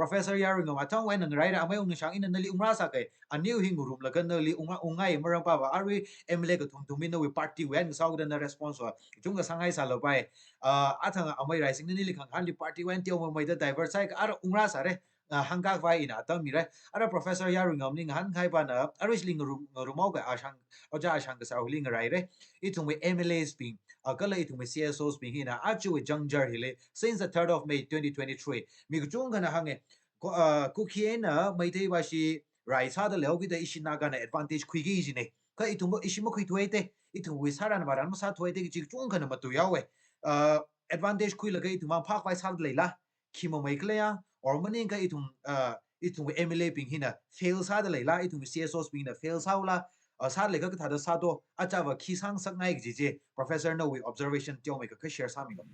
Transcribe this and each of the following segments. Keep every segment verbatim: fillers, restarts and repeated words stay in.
Professor Yaruingam athang wui eina ngaraira, amei ungshang ina nali ungrāsākei, aniu hi ngarumlaga nali unga-, ungngai maram pava, arui M L A kathum thum mi nawui party wui eina sāhaoda na response va chungkha sānghai sālapai. Ah, athang amei Raising nali khangahānli party wui eina teomeida divert sāhaiakha ara ungrāsāra, ah, hāngkhavai ina atam mira. Ara Professor Yaruingamli ngahānkhai pana, aruishili ngarum, ngarumhaoakha ashang, ojā ashang kasā hili ngaraira. Ithumwui M L As bing, ah, kala ithumwui C S Os bing hina, ajawui juncture hili, since the third of May twenty twenty-three, mi kachungkhana hānga, ko-, ah, Kuki eina Meitei vashi rai sāda leihaokida ishi Nagana advantage khuiki jina. Kha ithumva ishi makhuithuwa te, ithumwui sāran varan masāthuwa te kaji kachungkhana matuihaowa. Ah, advantage khuilaga ithumva phākhavai sāda leila, khi mamei khaleiya, or maningakha ithum, ah, ithumwui M L A bing hina fail sāda leila, ithumwui C S Os bing hina fail sāhaola, ah, sāda leiakha kathāda sāto, achava khi sāngasakngai kaji chi, Professor nawui observation teomeikha kha share sāmilo.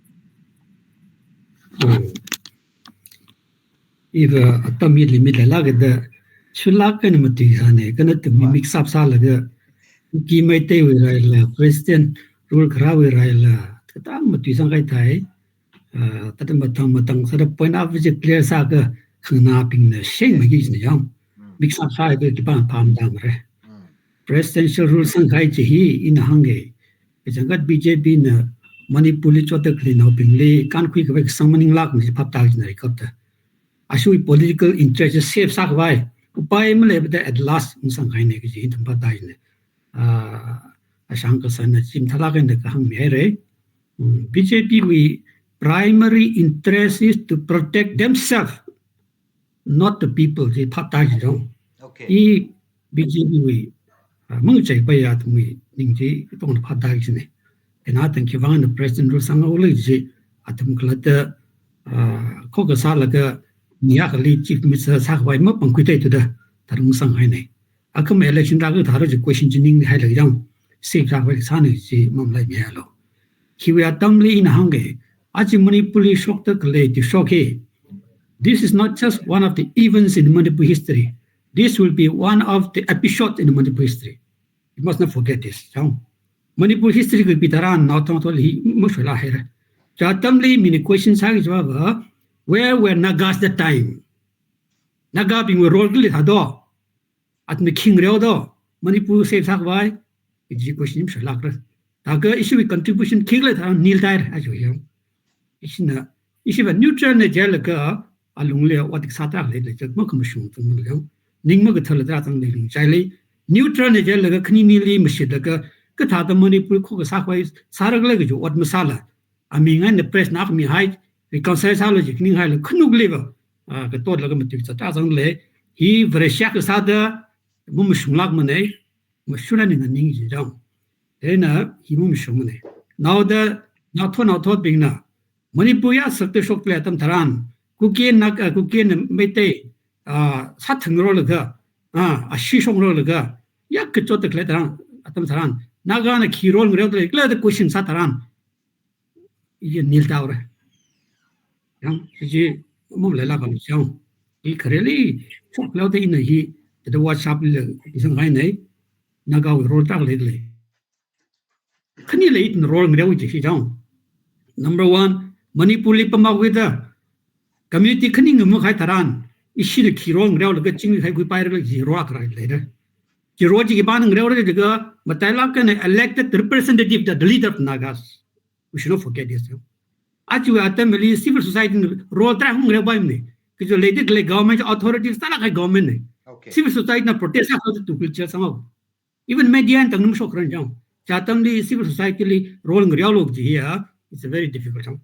Hmm. Iva atam hi limit leilākada, shulāk eina matuisāna, kha nathum mi Ah. mix up sālaga, Kuki Meiteiwui raila, President rule kharāwui raila, kathā matuisangkahai thai, ah, thāda matang matang sāda point out chi clear sāakha khanganābingna shengmeiki jina yang. Mm. Mix up sāakha khipāna phāmada mara. Mm. Presidential rule sangkahai chi hi ina hānga. Kachangkhat B J P na Manipurli chotda khaleinaobingli kankhui khavai kasang maninglākmana chi phaptāki jina rai kapta. Ashiwui political interest save sākhavai upai maleipata at last ungsangkahaina kaji ithum phaptāki jina. Ah, ashang kasāna chi mathālāk eina kahāngmihaira. Mm, B J P wui primary interest is to protect themselves, not the people, chi phaptāki jina. Okay. I B J P wui, ah, mangachei paiya athumwui ning chi tongda phaptāki jina. Ina tangkhava na President rule sanghaola chi athum khalatta, ah, khokkha sālaga mi akhali Chief Minister sākhavai mapangkhuithuda, tharung sanghaina. Akhama election rākha thāra chi question chi ninghailaga yang, save sākhavai sāna chi mamalaimihailu. Khiwui atamli ina hānga, aja Manipurli shokda khalei tuishok hi, this is not just one of the events in Manipur history. This will be one of the episode in Manipur history. You must not forget this. Chang. Manipur history kapi tharan naothong tholi hi mashoilāk haira. Chi atamli mina question sāki jiva, where were Nagas that time? Nagabingwui role khi leithāto? Athumna khi ngareoto? Manipur save sākhavai? Kaji question mashoilākra. Thākha ishiwui contribution khi leithā? Nil taira, aja yang. Ishina, ishiva neutral na jilaga, alungli ot kasā tarākha leilei, makhamashung tungmang yang. Ning makathāla tarākha tang leilung chai lei. Neutral na jilaga, khani nili mashitlaga, kathāda Manipur khokkha sākhavai sāra khala kaji ot masāla. Aming eina press na akhami hai, reconcile sālu ji khaning haila, khanukliva, ah, katotlaga matuizat tarākha zang lei. Hi Vareshi kasāda, mamashunglākmana, mashunra ning ning ji jang. Eina hi mamashungmana. Naoda, naothot naothotbingna Manipur ya sakta shokta khalei atam tharan, Kuki na, ah, Kuki na Meitei, ah, sāthang rolaga, ah, ashi shok rolaga, ya kachotda khalei tharan, atam tharan, Nagana khi role ngareoda lei khala da question sā tharan, iya nil taora. Yang, chi chi mamalailākmana yang. I khareli, shok leoda ina hi, thāda WhatsAppli la, isang haina, Nagawui role tarākha leilei. Khani lei ithumna role ngareo chi hi chang. Number one, Manipurli pamhaokida, community khani ngamukhai tharan, ishina khi role ngareolaga chingri khai khuipaira khala chi role akha leira. Chi role chi khipāna ngareora jiakha, matailāk eina elected representative, the leader of Nagas. We should not forget this. Aja atamli civil society na role tarākha ngareopaimana. Kaja leida khalei government, authorities tarākha government na. Okay. Civil society na protest sākha tu culture sāngao. Even media na tangna mashokran jang. Chi atamli civil society li role ngareolu ji ya, it's a very difficult jang.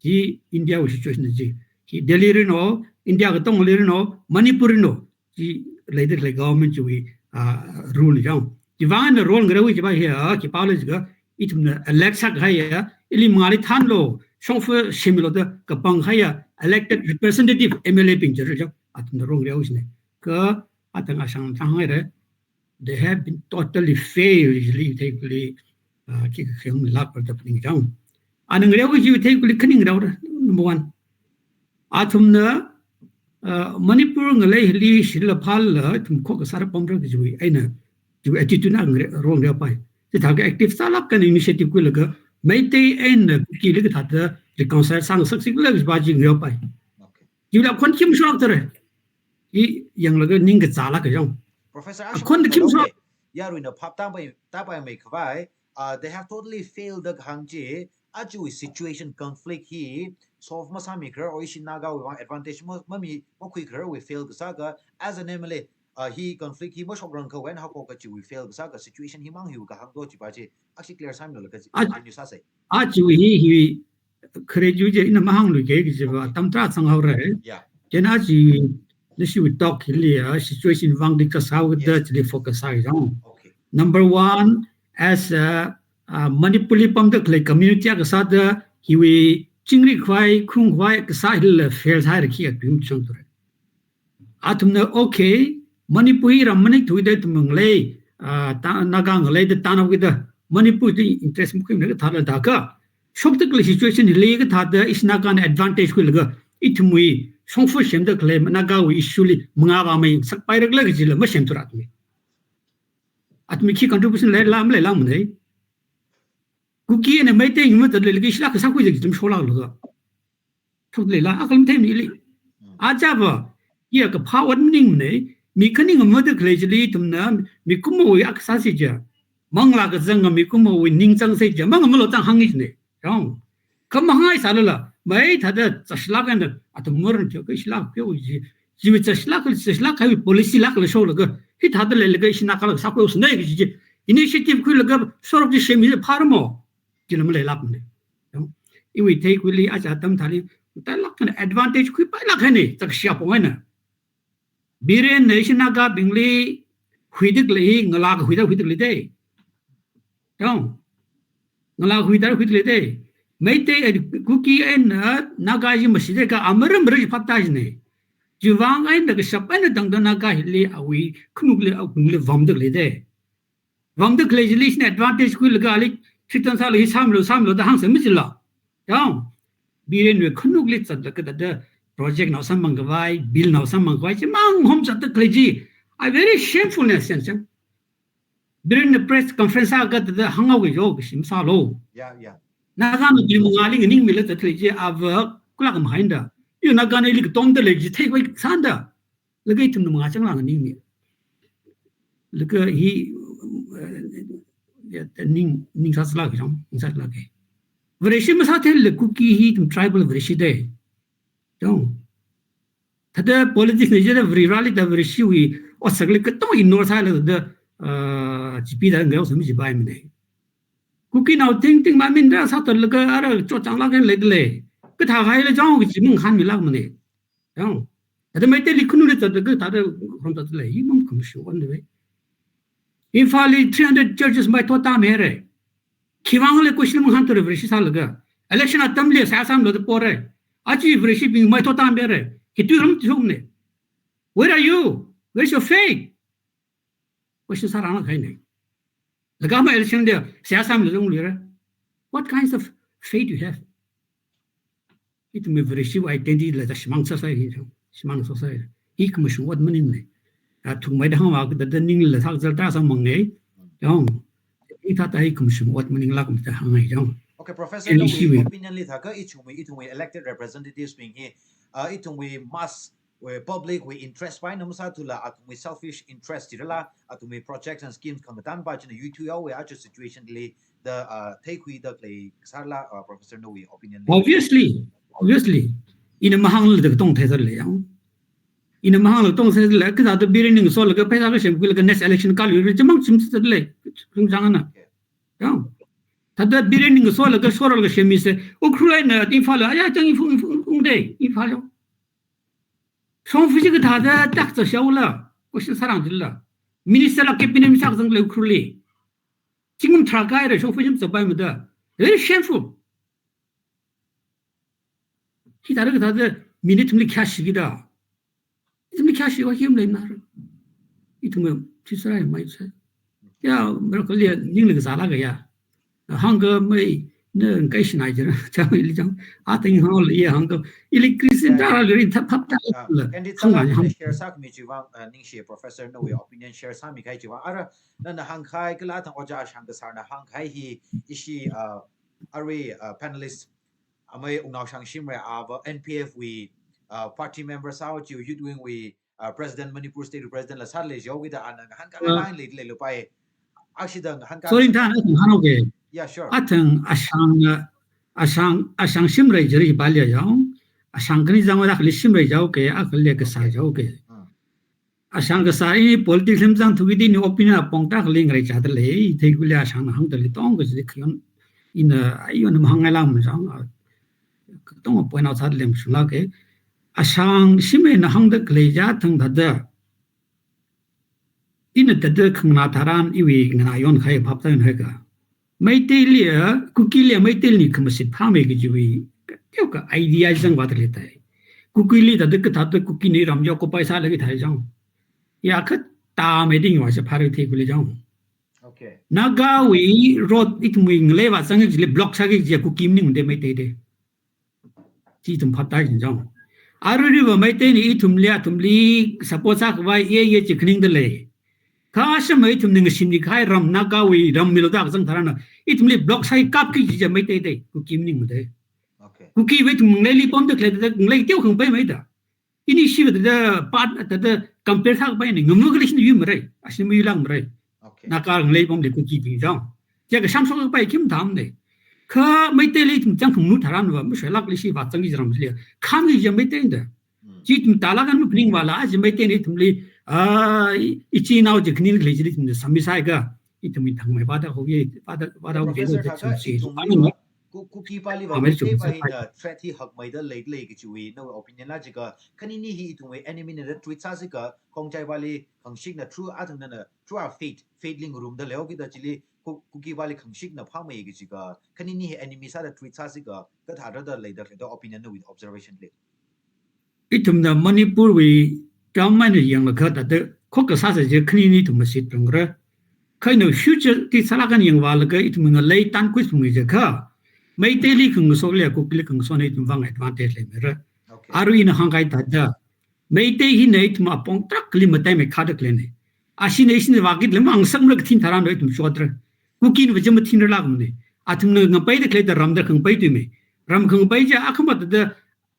Chi India wui situation ji. Hi Delhi rin o, India katongli rin o, Manipur rin o, chi leida khalei government chiwui, ah, rule jang. Chiwui vang eina role ngareowa jiva hi, ah, khipāla jiakha, ithumna elect sākahaiya, ili mangāli thanlu, shongfa shimlu da kapangkahaiya, elected representative M L A bing chi jang, athumna role ngareowa jina. Kha, athang ashang thang haira, they have been totally failed, usually, they really, uh, khi khi lāk par da phaning jang. Ana ngareo kaji thei kuli khani ngareo ra, number one. Athumna, uh, Manipur ngalei hili shila phal la, ithum khokkha sāra pamra kajiwui eina, kajiwui attitude na ngare-, role ngareopai. Chithākha active sālāk eina initiative khuilaga, Meitei eina Kukili kathāda reconcile sāngasaksi khala kajiva chi ngareopai. Okay. Chiwuila akhon khi masholākthurai. I yanglaga ning kazālāk kajong. Professor, ashi akhon khi masholāk. Yaruina phap tāpai, tāpaimei khavai, uh, they have totally failed da kahāng chi, aja situation conflict hi solve masāmikharar, or ishi Nagawui vang advantage ma, mami, makhuikhararwui fail kasā ka, as an M L A, uh, hi conflict hi mashokrang khavai, haokachiwui fail kasā ka situation hi mang hiwui kahāng do chipa chi, ashi clear sāmilu laga chi, a, continue sāsei. Aja hi, hi, khare ju je ina mahāngluike kajiva, atam tarā sanghaora. Yeah. Chieina aja, nashiwui talk hili, uh, situation vang di kasā kada, yes, chili focus sāi jong. Okay. Number one, as a, uh, Manipurli pamda khalei community akha sāda, hiwui chingri khavai, khung khavai, kasā hila fail sāhaira khi atum chang ture. Athumna, okay, Manipur hi ram maningthuida athum ngalei, ah, ta, Naga ngalei da tana kida, Manipur da interest makhuimana kathāla da ka. Shokda khalei situation hili kathāda ishi Nagana advantage khuilaga, ithumwui shongfa semda khalei Nagawui issue li mangā vāmei sakpaira khala kajila masemthura athumwui. Athumwui khi contribution leila, maleila manei. Kuki eina Meitei ngamathāda leilaga ishila kasā khuida athum sholāklaga. Thukleila, akha lam themni ili. Mm. Ajava, iya kaphā ot maningmanei, mi khani ngamada khalei chili ithumna, mikumowui akha sāsi ja. Manglā kazanga mikumowui ningchāng sāsi ja, mangamalo tang hāngi ne. Yong. Khamahāngai sālala, mai thāda zashilāk eina, athum murun jo, kashilāk kyo ji. Jiwui zashilāk, zashilāk kaiwui policy lākla sholaga, hithāda leilaga ishi Nagala sākhuisinai kaji ji. Initiative khuilaga, sorok chi semmi phāramo. Chila maleilākmane. Yong. Iwui theikhuili aja atam thāli, matailāk eina advantage khuipailāk haine, zakshia pong eina. Birenna ishi Nagabingli huida khalei hi, ngalā kahuida huida khalei dei. Yong. Ngalā kahuida huida khalei dei. Meitei, eh, Kuki eina Naga hi mashida ka amara mara ji phap tajine. Chiwui vang eina kashap eina tangda Naga hili awui khanukli awungli vamda khalei dei. Vamda khalei chili ishina advantage khuilaga ali treat sālaga hi sāmilu, sāmilu da hāngsā machila. Yong, Birenwui khanukli zatlaga thāda project nao samphang khavai, bill nao samphang khavai, chimang homzatda khalei chi. I very shameful in a sense, yong. Birenna press conference akha thāda hānghaoki jo, kashi masālo. Yeah, yeah. Nagana bill mangāli nganingmila zat khalei chi, ava kulak mahainda. Yo Nagana ili katomda lei chi theikhavai sānda. Laga ithumna mangā chang lang ningmi. Laga hi, eh, ya, ning, ning sāsalāk jong, ning sāsalāke. Vareshi masāthei le Kuki hi ithum tribal Vareshi dei. Jong. Thāda politics na jida Vareli da Vareshiwui, otsakli katong ignore sālaga da, ah, G P da ngai otsakmi jipaimane. Kukinao tingting mamindra sātalaga ara chotchānglāk eina leidalei. Kathā haila jong kaji mung hānmilākmane. Yong. Thāda Meiteili khanukli zatlaga thāda khon zatdalei. Hi makhamashung ot dei. Imphalli three hundred churches maithot tāmire. Khiwuivang le question mung hānthura Vareshi sālaga. Election atamli seihā sāmilu da pore. Aja Vareshibing maithot tāmire. Hi tui ram tui shokne. Where are you? Where's your faith? Question sārang kahaine. Laga ma election dei, seihā sāmilu da ungluire. What kinds of faith you have? Ithumwui Vareshi identity la da shimang sāsai hi jong, shimang sāsai. Hi khamashung ot maningne. A thukmeida hāngva kida da ningla thak zal ta sāmange. Jong. Hithāda hi khamashung ot maninglākmada hāngai jong. Okay, Professor, nawui opinion li thākha ithumwui, ithumwui elected representatives bing hi, uh, ithumwui mass wui public wui interest paina masāthula, athumwui selfish interest chirala, athumwui projects and schemes khangatan pa china yuithuihaowe aja situation li da, uh, theikhuida khalei sāla, uh, Professor nawui opinion li. Obviously, obviously. Ina mahāngla da katong theidalei yong. Ina mahāngla katong theidalei, kathāda Biren ningsholaga pheisā kasemkhuilaga next election kalu ri chimang chim theidalei. Kung jang ana. Okay. Yong. Thāda Biren ningsholaga shorolaga semmise, Ukhrul eina Imphal, aya chang Imphal, Imphal, Imphal dei, Imphal yong. Shongfa chi kathāda tak cha shaola, question sārang jila. Minister la cabinet mi sākazang lei Ukhrulli. Zingkum tharā kahaira shongfa chi mazapaimada. Very shameful. Hithāda kathāda minute thumli khayāshikida. Ithumli khayāshi wa him leina. Ithum thisārai mai sā. Ya, mara kali ningli kazālāka ya. Hāngkhamei na kai shinai jira. Chāmei li chang. Ating hāngli ya hāngkha. Ili Christian tarāli rin thap thap ta la. Candid hāngkha sāla ham. Share sākhami chiwuivang, uh, ningshi Professor nawui opinion share sāmikahai chiwuivang. Ara, nana hāngkahai kala thang ojā Shangkasarna hāngkahai hi ishi, uh, arui, uh, panelist amei Wungnao Shangshimre ava N P F wui, uh, party member sāhaochiu youth wing wui, uh, president, Manipur State President la sālei jihaokida ana ngahānkāngai Ah. lei, leilāpai. Akshida ngahānkā Sorry, thang, athang hānao ke. Yeah, sure. Athang ashangna, ashang, ashang shimrei jiri balia jao. Ashang khani zangwui akhali shimrei jao ke, akhali kasā Okay. jao ke. Hmm. Ashang kasā i politics lim zangthu kida ini opinion apong tak ling rei chada lei, theikhuili ashangna hāngda lei tong kaji khayon ina ayon mahāngngai lam jao. Tong point out sāda lei mashunglāk ke. Ashang shimeina hāngda khalei ja thang thāda. Ina thāda khanganā tharan iwui nganā yonkahai phap thayon haika. Meiteili a, Kukili a Meiteili khamashit phāmei kajiwui, teokha idea zangvāda leitai. Kukili thāda kathāda Kukina ram yokopai sālaga thai jang. Ya khatamei ding wa sha phāra theikhuili jang. Okay. Nagawui road ithumwui ngalei vāzang jili block sāki kaji Kuki maningmade Meitei de. Chi ithum phaptā jin jang. Aruiruiva Meiteina ithumli, athumli support sākhavai ye ye chi khaningda lei. Kha ashama ithumna ngashimni kahai ram Nagawui ram milo da kazang tharan ithumli block sāki kapki kaji Meitei de, Kuki maningmade. Okay. Kukiva ithum ngaleili pamda khalei da, ngalei teo khangapaimeida. Ini shiva thāda part, thāda compare sākapaina, ngamu kali shina yuimarei, ashina mayuilākmarei. Okay. Naga ngalei pamli Kuki bing jang. Chiakha shamshok kapai khim thamne. Kha Meiteili ithum chang khangnu tharanva, mashoilākli shiva zangki ram chili. Khamki kaji Meiteida. Hmm. Chi ithum talāk eina maphaningvāla, aja Meiteina ithumli, ah, i, ichi nao chi khaning khalei chili ithum sāmi sāhaiakha, ithumwui thangmei vāda haoki, vāda, vāda haoki Professor, lo thāda chum chi, thākha thākha ithum Ku-, Kuki paliva Amel Meitei chum pa sa hina threat hi hakmeida lei, lei kajiwui, nawui opinion la jiakha, khanini hi ithumwui enemy na da treat sāsi akha, Khongjaipali khangashikna through athang nana, through our faith, faith li ngarumda leihaokida chili, Ku-, Kuki pali khangashikna phāmei kaji akha, khanini hi enemy sāda treat sāsi akha, kathāda da leida, leida opinion nawui observation li. Ithumna Manipurwui government yanglakha thāda khokha sāsa je khanini ithum mashit phungra. Kha ina future ti sālāk eina yangvālaga ithum ngalei tan khui phungi jiakha, Meiteili khangasoli a Kukili khangasona ithumwui vang advantage leimeira. Okay. Arui ina hāngkahai thāda, Meitei hina ithum apong tarākhali mataimeikha da khaleina. Ashina ishina vākida lei mangasakmara kathin tharan ithum shotra. Kukinava chi mathinralākmana. Athumna ngapaida khalei da ramda khangapai tuimei. Ram khangapai ja akhama thāda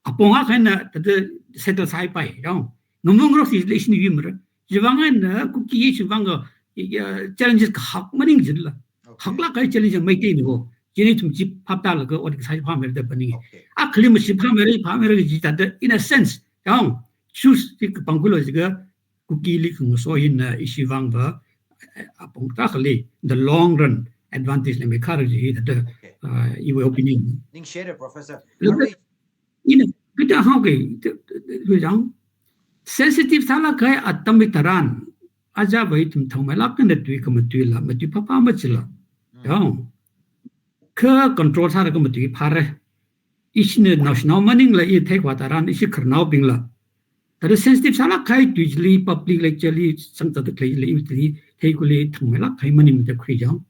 apong akha eina thāda settle sāhaipai, yao. Ngamung rok si lei shina yuimarei. Chiwui vang eina Kuki chiwui vang, ya, challenges kahak maning jila. Okay. Haklāk kahai challenge Meiteina ho. Chieina ithum chi phaptālaga ot kasā phāmeira da phaninga. Okay. Akhali mashit phāmeira, phāmeira kaji thāda, in a sense, yao. Choose ti kapangkhuilo jiakha, Kukili khangaso hina ishiwui vangva, eh, apong tarākhali, the long run advantage leimeikha kaji hi thāda, Okay. ah, iwui opinion. Ningshire, Professor. Laga Arui ina, kathā haoki, te, te, te, jang. Sensitive sālāk kahai atam mi tharan, ajava ithum thangmeilāk eina tui khamatuila, matui phapha machila. Hmm. Yao. Kha control sālaga matui phāra. Ishina naoshinao maningla i theikhavā tharan, ishi khararnaobingla. Thāda sensitive sālāk kahai tui chili, public lecture li, sangtata khalei chili, i chili, theikhuili thangmeilāk kahai maningmada khui jang.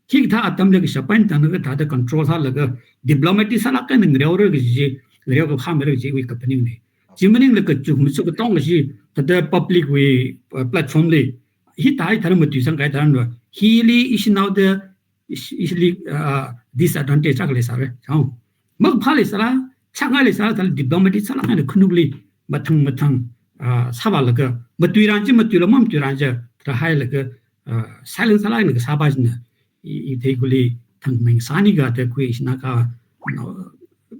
Hikathā atamli kashap eina tanglaga thāda control sālaga, diplomatic sālāk eina ngareora kaji, ngareo kaphāmeira kajiwui kaphaningne. Chi maningla kachuk machuk katong kaji, thāda public wui, uh, platform li, hithā hithāda matuisang kahai tharanva, hili ishinaoda, ish-, ishili, ah, disadvantage akha leisāra, chang. Makaphā leisāla, chāngai leisāla, thāla diplomatic sālāk eina khanukli, mathang mathang, ah, sāvālaga, matuiran chi, matuila mamatuiran chi, thāda hailaga, ah, silence sālāk eina kasāpa china, i, i theikhuili thangmei sāni kathā khui ishina ka, no,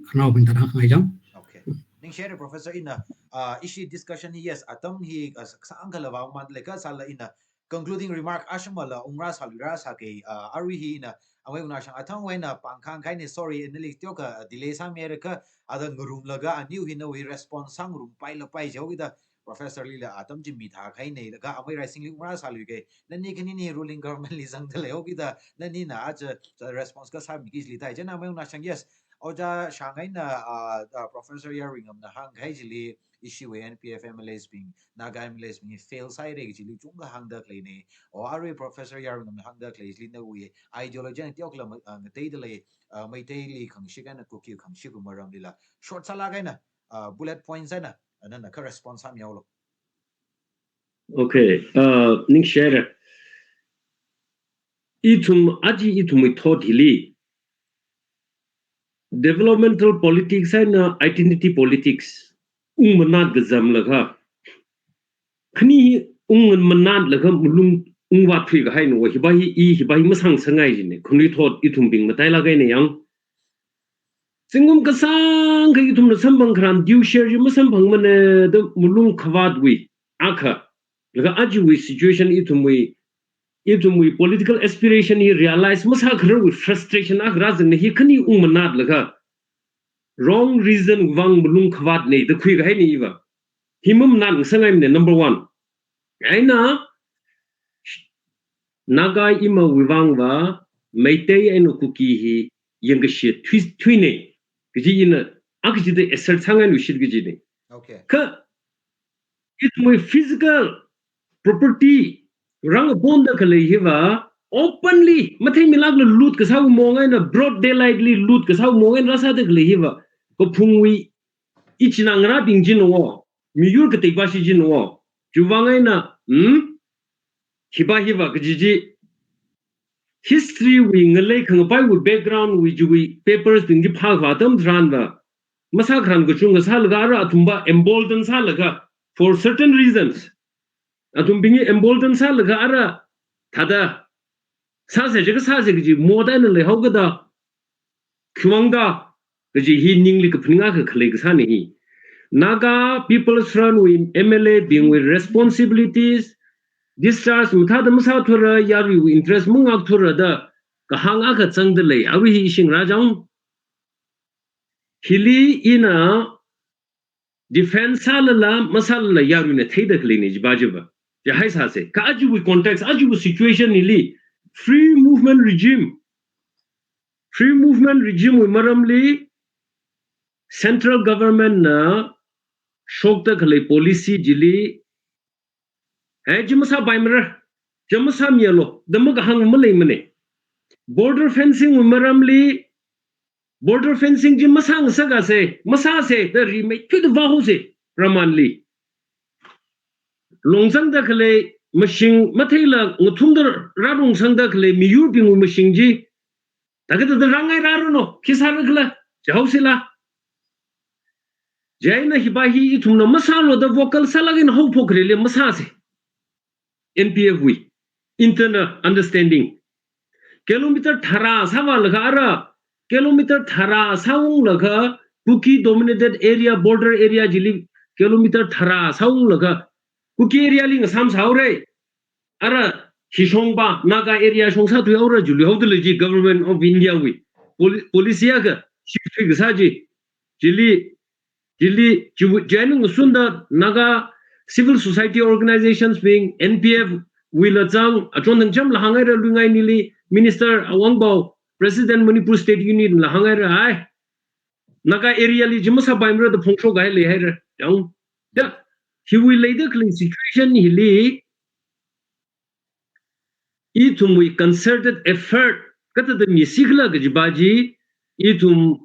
khanao bin thāda khangai jang. Okay. Ningshire, Professor, ina, ah, ishi discussion hi, yes, atam hi, ah, sāngkhala vāmanda lei kha sālala ina, concluding remark ashamala ungra sāluira sākei, ah, arui hi ina, amei unashang athangwui eina pāngkhang kahaina, sorry, nali teokha delay sāmihaira kha, ada ngarumlaga aniu hi nawui response sāngarumpailapai jihaokida, Professor lila atam chi mithā kahaina, laga amei raisingli ungra sāluikei, nani khanini ruling government li zangda leihaokida, nanina aja, ja response kasāmiki chili thai. Chieina amei unashang, yes, Ojā Shang eina, ah, ah, Professor Yarringamna hāngkahai chili, ishiwui N P F M L As bing, Naga M L As bing fail sāhaira kajili chungkha hāngda khaleina. O arui Professor Yarringamna hāngda khalei chili nawui ideology na teokhala ma-, ah, ngateida lei, ah, Meiteili khangashik eina Kuki khangashik maramlila. Short sālāk eina, ah, bullet points eina, ah, nana kha response sāmihaolu. Okay, uh, ningshire. Ithum, aja ithumwui thot hili, developmental politics eina identity politics ungmanat kazamlaga, khani hi ungmanatlaga malung ungvāthui kahaina, hiva hi, i hiva hi masāngasakngai jina, khanuithot ithumbing matailāk eina yang. Zingkum kasāngkha ithumna samphang kharam, due share chi masamphangmana da malung khavātwui akha. Laga ajawui situation ithumwui, ithumwui political aspiration hi realize masākhararwui frustration akha rāzangna, hi khani ungmanatlaga wrong reason vang malung khavātna da khui kahaina iva. Hi mamanatngasakngaimana, number one. Eina, Naga imawui vangva, Meitei eina Kuki hi yangkashit thui, thuina kaji ina, a kajida assert sāngailuishit kajina. Okay. Kha, ithumwui physical property rāngaponda khalei hiva, openly, matheimilākla loot kasā mong eina, broad daylight li loot kasā mong eina rāsāda khalei hiva, kaphungwui ichināng ngarābing china wo, miyur kateiva shi china wo, chiwui vang eina, hmm? Hiva hiva kaji chi, history wui ngalei khangapaiwui background wui chiwui papers bing chi phākavā atam tharanva, masākharan kachungkha sālaga ara athumva embolden sālaga, for certain reasons, athumbing hi embolden sālaga ara thāda sāsa jiakha sāsa kaji mot eina leihaokida, khiwuivang da kaji hi ningli kaphaning akha khalei kasāna hi. Naga People's Front wui M L A bingwui responsibilities discharge mathāda masāthura, yaruiwui interest mangakthura da kahāng akha zangda lei, arui hi ishi ngarā chang. Hili ina defense sālala masālala yaruina theida khaleina chiva chiva. Chi haisāsa. Kha ajawui context, ajawui situation hili, free movement regime, free movement regime wui maramli central government na shokda khalei policy chili, eh, chi masāpaimara, chi masāmialu da makahāng maleimana. Border fencing wui maramli, border fencing chi masāngasaksa, masāsa da rimeithuida vāhaosa, Pramanli. Longzangda khalei mashing, matheila ngathumda rārungsangda khalei miyurbingwui mashing chi, thākha thāda rāngai rāranu, khi sāra khala, chihaosila. Chieina hiva hi ithumna masālu da vocal sālāk eina haophok khareli masāsa. N P F wui internal understanding. Kilometer tharā sāvālaga ara, kilometer tharā sāunglaga, Kuki dominated area, border area chili kilometer tharā sāunglaga, Kuki area li ngasam sāhaora. Ara, hi shongva, Naga area shong sāthuihaora, jiluihaoda lei chi Government of India wui poli-, policy akha shift thui kasā chi. Chili, chili, chiwui, chieina ngasunda Naga civil society organizations bing, N P F wuila zang, achon thangchamla hāngngaira, luingai nili, Minister Awangbau, President Manipur State Union la hāngngaira, hai. Naga area li chi masāpaimara da phongshok kahai leihaira. Yang, da, hiwui leida khalei situation hili, ithumwui concerted effort kathāda misi khala kajiva chi, ithum,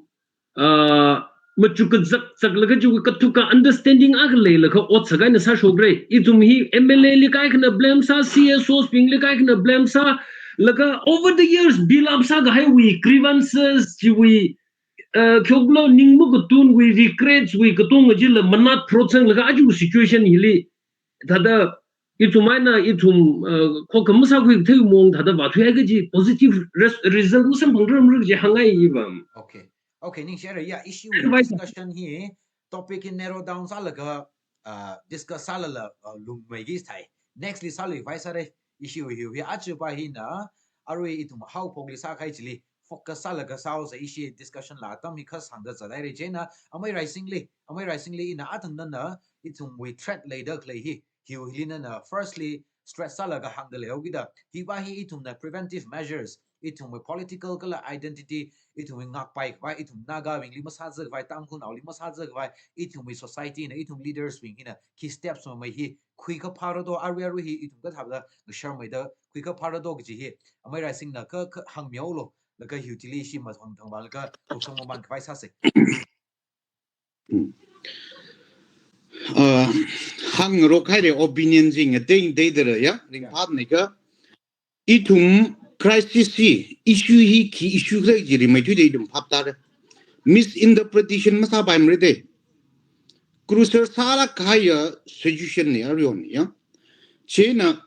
ah, machuk kazak zaklaga chiwui kathuka understanding akha leilaga ot sākahai eina sāshokra. Ithum hi M L A li kaikhana blame sā, C S Os bingli kaikhana blame sālaga over the years build up sākahaiwui grievances chiwui, uh, khoklo ning makatunwui regrets wui katonga chila manat phrot sanglaga aja situation hili thāda ithum eina ithum, uh, khokha masākhui kathei mong thāda vāthuihai kaji positive res-, result masamphangramra kaji hāngngai iva. Okay. Okay, ningshira ya, ishi wui discussion hi topic hi narrow down sālaga, uh, discuss sālala, uh, lungmeiki thai. Next li sāluivai sāra, ishi wui hi, hi aja pa hina, arui ithum haophokli sākahai chili focus sālaga sāhaosa, ishi discussion la atam hi khasangda zathaira. Chieina, Amei Raisingli, Amei Raisingli ina athang nana ithumwui threat leida khalei hi, hiwui hili nana firstly stress sālaga hāngda leihaokida, hiva hi ithumna preventive measures, ithumwui political kala identity, ithumwui ngakpai khavai, ithum Nagabingli masāzakhavai, Tangkhulnaoli masāzakhavai, ithumwui society na, ithum leaders bing hina khi steps mamei hi khuikha phāra do, arui arui hi ithum kathāda ngasharmeida khuikha phāra do kaji hi, Amei Raisingna kha, kha hāngmihaolu, laga hiwui thili ishi mathang thangvālaga, kushong maman khavai sāsa. Uh, hāngngarok haira opinion chi ngatei ngateidara ya, ringphānai kha. Ithum crisis hi, issue hi khi issue khala chi rimeithuida ithum phap tāra. Misinterpretation masāpaimara da. crucial sālāk kahaiya situation ne arui on ya. Chieina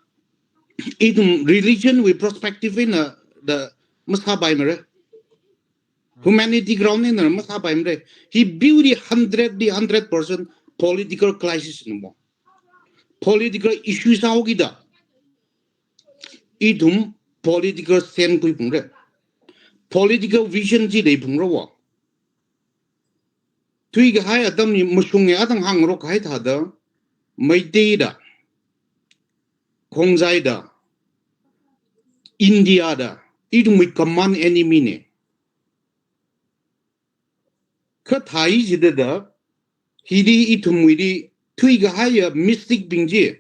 ithum religion wui perspective eina da masāpaimara. Humanity ground eina masāpaimara. Hi beauty hundred di hundred percent political crisis ne mo. Political issue sāhaokida ithum political stand khuiphungra. Political vision chi leiphungra wa. Thuikahai atamli mashunga atang hāngrok kahai thāda, Meitei da, Khongjai da, India da, ithumwui common enemy ne. Kha thai jida da, hili ithumwuili thuikahaiya mistake bing chi,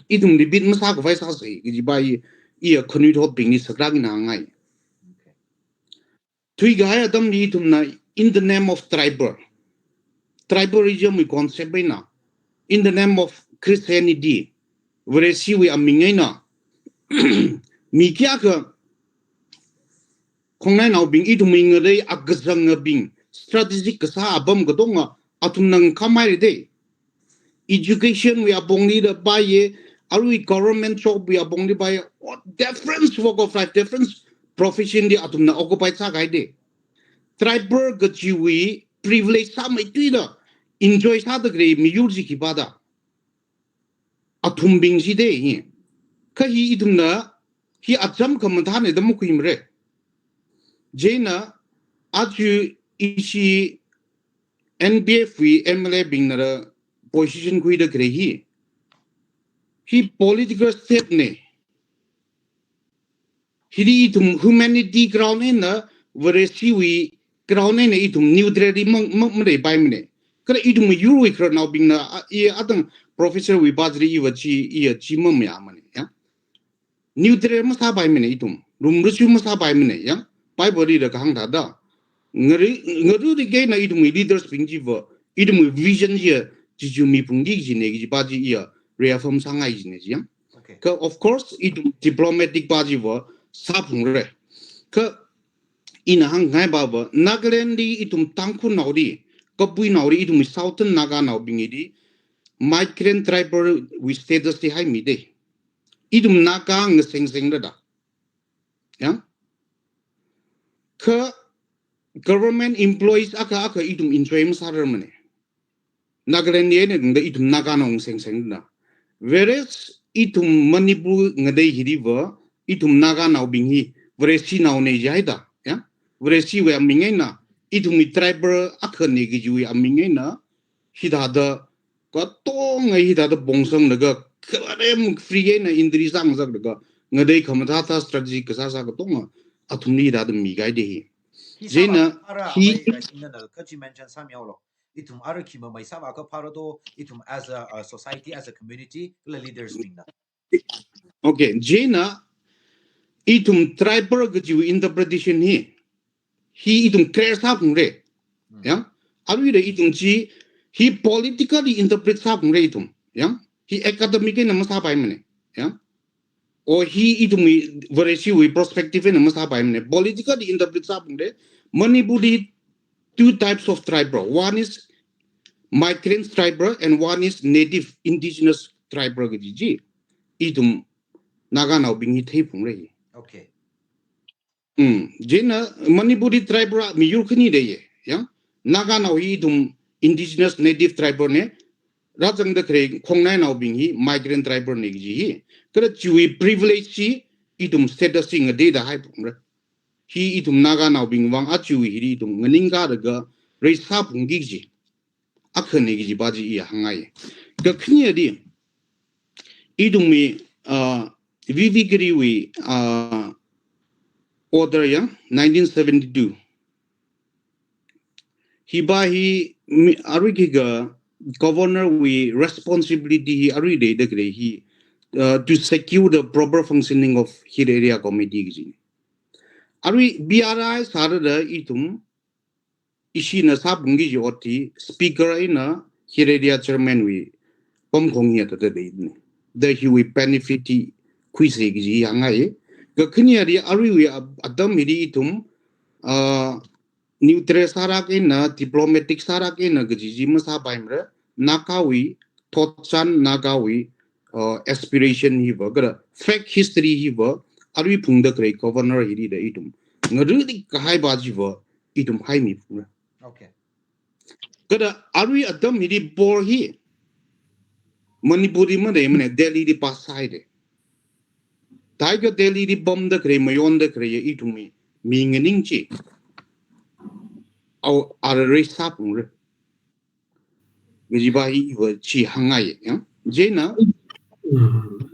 ithum repeat masākhavai sāsa, kaji pa i, iya khanuithotbingli sakra ina ngai. Thuikahai atamli ithumna in the name of tribal. Tribalism wui concept eina, in the name of Christianity, Vareshiwui aming eina, mi kayākha khongnainaobing ithumwui ngalei akazangabing, strategic kasā apam katonga athumna ngakhamhaira de. Education wui apongli da paiya, arui government job wui apongli paiya, oh, different walk of life, different profession li athumna occupy sākahai de. Tribal kajiwui privilege sāmeithuida enjoy sāda khalei miyur chi khipā da. Athumbing chi de hi. Kha hi ithumna hi acham khamathāna da makhuimara. Chieina aja ishi N P F wui M L A bingna da position khuida khalei hi. Hi political step ne. Hili ithum humanity ground eina, Vareshiwui ground eina ithum neutral di mang, mang, maleipaimana. Kala ithum yurwui khararnaobingna, a, i atang professor wui pa chili iva chi, iya chi mamayāmana, ya. Neutral masāpaimana ithum. Rumruchu masāpaimana, ya. Bible li da kahāng thāda. Ngaru, ngaru di kaina ithumwui leaders bing chiva, ithumwui vision chiya, chichu miphungki kajina kaji pa chi iya reaffirm sāngai kajina chi, ya. Okay. Kha, of course, ithum diplomatic pa chiva sāphungra. Kha, ina hāngngai pava, Nagaland li ithum Tangkhulnaoli, Kabuinaoli, ithum Southern Naganaobingli, migrant tribal wui status li haimi de. Ithum Naga ngasengseng da da. Ya? Kha government employees akha akha ithum enjoy masārarmana. Nagaland li eina tungda ithum Naganao ngasengsengna. Whereas ithum Manipur ngalei hiliva, ithum Naganaobing hi, Vareshinaona jihaida, ya? Vareshiwui aming eina, ithumwui tribal akhana kajiwui aming eina, hithāda, katonga hithāda pongsanglaga, kharem free eina entry sāngasaklaga, ngalei khamathāthā strategy kasāsā katonga, athumli hithāda mikahai de hi. Hi Chieina, sāva ara hi amei, uh, ina na kachi mention sāmihaolo. Ithum ara khi mamei sāva kha phāra do, ithum as a, uh, society, as a community, kala leaders bingna. Okay, chieina, ithum tribal kajiwui interpretation hi, hi ithum clear sāphungra. Hmm. Ya? Aruila ithum chi, hi politically interpret sāphungra ithum. Ya? Hi academic eina masāpaimana. Ya? O hi ithumwui Vareshiwui perspective eina masāpaimana. Politically interpret sāphungra. Manipur li two types of tribal. One is migrant tribal and one is native indigenous tribal kaji chi. Ithum Naganaobing hi theiphungra hi. Okay. Mm. Chieina Manipuri tribal miyur khani leiya, ya. Naganao hi ithum indigenous native tribal na, rāzangda khalei khongnainaobing hi migrant tribal na kaji hi. Kala chiwui privilege chi ithum status chi ngateida haiphungra. Hi ithum Naganaobing vang aja hili ithum nganingkalaga reisāphungki kaji akhana kaji pa chi iya hāngngai. Kakhaneli, ithumwui, uh, V V Giriwui, uh, order ya, nineteen seventy-two. Hi pa hi mi, arui khikha governor wui responsibility hi arui leida khalei hi, uh, to secure the proper functioning of Hill Area Committee kaji. Arui B R I sāda ithum ishina sāphungki kaji ot hi speaker eina Hill Area chairman wui pamkhong hi athāda leina. Da hiwui benefit hi khuisa kaji hāngngai. Kakhaneli aruiwui a-, atam hili ithum, ah, neutral sālāk eina, diplomatic sālāk eina kaji chi masāpaimara. Nagawui thotchan, Nagawui, uh, aspiration hiva, kala fake history hiva, arui phungda khalei governor hili da ithum ngarili kahai ba chiva ithum haimi phungra. Okay. Kala arui atam hili bor hi Manipurli maleimana, Delhili pass sāhaira. Thākha Delhili pamda khalei, mayonda khalei ya ithumwui mi nganing chi, au, ara raise sāphungra kaji ba hi iva chi hāngngai ya. Chieina, Mm.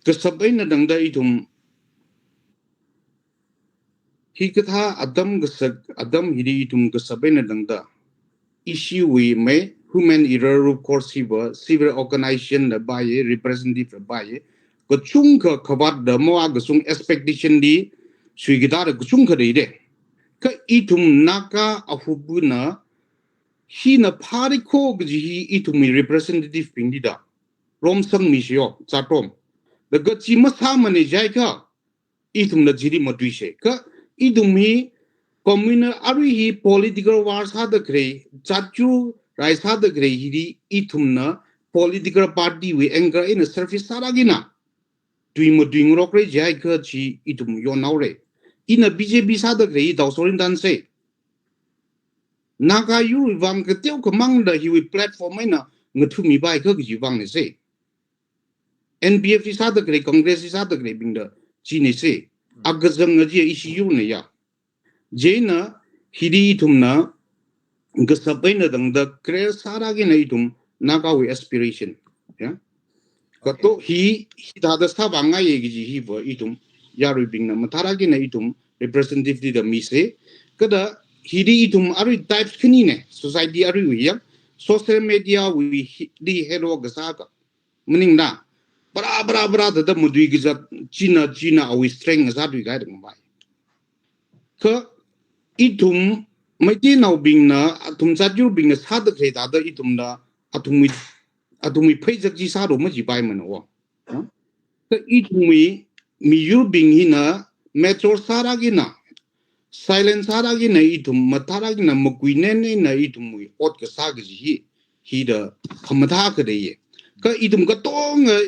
kasap eina tangda ithum hikathā atam kasak, atam hili ithum kasap eina tangda, ishiwui mai human error, root cause hiva civil organization la paiya, representative la paiya, kachungkha khavātda mawa kasung expectation li suikida da kachungkha leida. Kha ithum Naga ahupbuna hina phāra kho kaji hi ithumwui representative bingli da romsangmi seo, zatom. Da kachi masāmana jiakha, ithumna chili matuisa. Kha ithum hi communal, arui hi political war sāda khalei, jat-jur rai sāda khalei hili ithumna political party wui angle eina service sālāk eina tui matuingarokra jiakha chi ithum yonhaora. Ina B J P sāda khalei hi tao sorin tansa. Naga yurwui vang kateokha mangda hiwui platform eina ngathumi pai kha kaji vangna sa. N P F li sāda khalei, Congress li sāda khaleibingda china sa. Akazanga chi ishi yurna ya. Chieina hili ithumna kasap eina tangda clear sālāk eina ithum Nagawui aspiration, ya. Kato hi, hithāda sāvāngaiya kaji hiva ithum yaruibingna mathālāk eina ithum representative li da misa. Kha da hili ithum arui types khanina, society aruiwui ya. Social media wui hi, li hero kasā kha maningla, para, para, para thāda matui kazat, china, china awui strength kasā tui kahai da ngampai. Kha ithum Meiteinaobingna, athum jat-jurbingna sāda khalei thāda ithumna athumwui, athumwui pheizak chi sālu majipaimana wo. Ha? Kha ithumwui miyurbing hina mature sālāk eina, silent sālāk eina ithum mathālāk eina makuinen eina ithumwui ot kasā kaji hi, hida khamathā khalei ya. Kha ithum katonga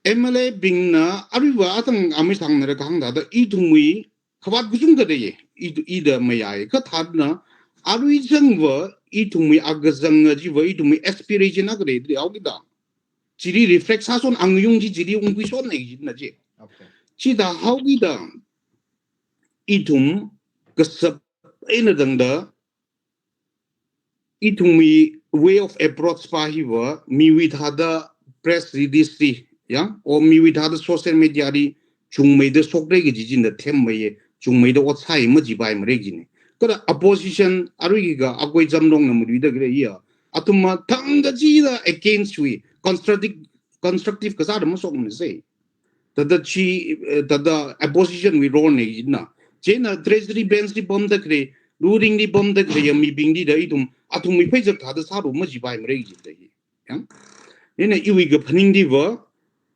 M L A bingna aruiva atang amei sangna ra kahāng thāda ithumwui khavāt kachungkha leiya, i, ida mayai. Kha thāda aruizangva ithumwui akazanga chiva ithumwui aspiration akha lei, haokida chili reflect sāson, angayung chi chili ungkhuisonna kajina chi. Okay. Chithā haokida ithum kasap eina tangda ithumwui way of approach pa hiva miwui thāda press release li, ya, or miwui thāda social media li chungmeida shokra kaji china themmeiya, chungmeida ot sāya majipaimara kajina. Kha da opposition arui kha akoi jamlongna maluida khalei ya, athumva thangkachida against wui constructive, constructive kasāda mashokmana sa. Thāda chi, eh, thāda opposition wui role na kajina. Chieina treasury bench li pamda khalei, ruling li pamda khalei ya mibingli da ithum athumwui pheizak thāda sālu majipaimara kajida hi. Ya? Chieina iwui kaphaning diva,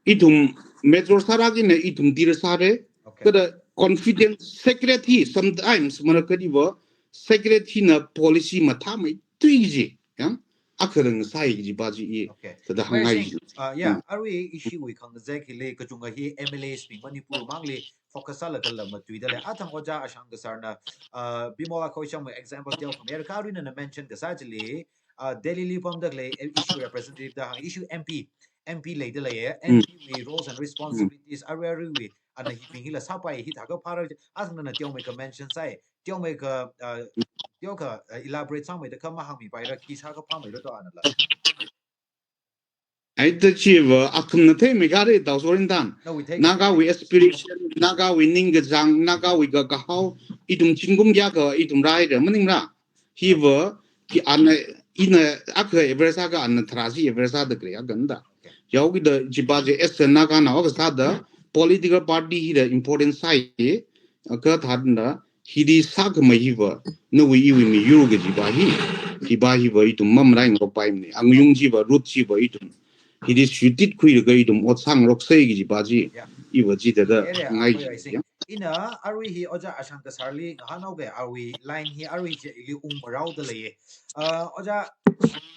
ithum mature sālāk eina ithum tira sāra. Okay. Kha da confidence, secret hi sometimes marakhadiva secret hina policy mathāmeithui kaji, ya, akha rang sāi kaji pa chi i, Okay. thāda Very hāngngai interesting. chi. Uh, yeah, Mm. arui ishiwui khangazek hili kachungkha hi M L As bing Manipur mangli focus sālaga la matuida lei. Athang Ojā Ashang Kasarna, uh, Bimol Akhoi Shyamwui example teokha America aruina na mention kasā chili, uh, Delhi li pamda khalei, eh, ishiwui representative da hāng, ishiwui M P, M P leida leiya, Mm. M P wui roles and responsibilities arui aruiwui ana hibing hila sāpai hithākha phāra, athang nana teomeikha mention sāi, teomeikha, uh, teokha, uh, elaborate sāmeida kha mahāngmipaira, khi sākha phāmeira to ana la. Ai, thāda chiva athumna theimei kare tao sorin tan. Nawui thei. Nagawui aspiration, Nagawui ningkachāng, Nagawui kakahao, ithum zingkum kayākha ithum raira, maningla. Hiva, khi ana, ina akha average sākha ana tharā chi average sāda khalei akhana da. Haokida chi pa chi as a Naganao kasāda, political party hida important sāi, kha thāda, hili sākhamei hiva, nawui iwui miyur kaji pa hi, hi pa hiva ithum mamalaingarokpaimana. Angayung chiva, root chiva ithum hili shutit khuilaga ithum ot sāngaroksa kaji pa chi, Yeah. iva chi thāda Area, ngai area, I chi, see. ya. Ina arui hi Ojā Ashang Kasarli ngahānhaoga, arui line hi arui chili ungmaraoda leiya. Uh, Ojā,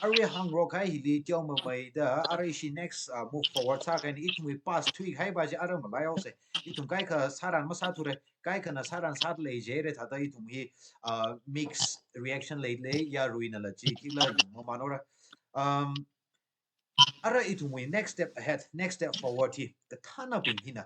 Arui hāngrok kahai hili teomeimei da, arui ishi next, uh, move forward sākahaina, ithumwui past thuikahai pa chi arui malaihaosa. Ithum kaikha sāran masāthura, kaikhana sāran sāda lei jihaira, thāda ithum hi, uh, mixed reaction leilei, yaruinala chi khikhala yangmamānhaora. Um, arui ithumwui next step ahead, next step forward hi kathānabing hina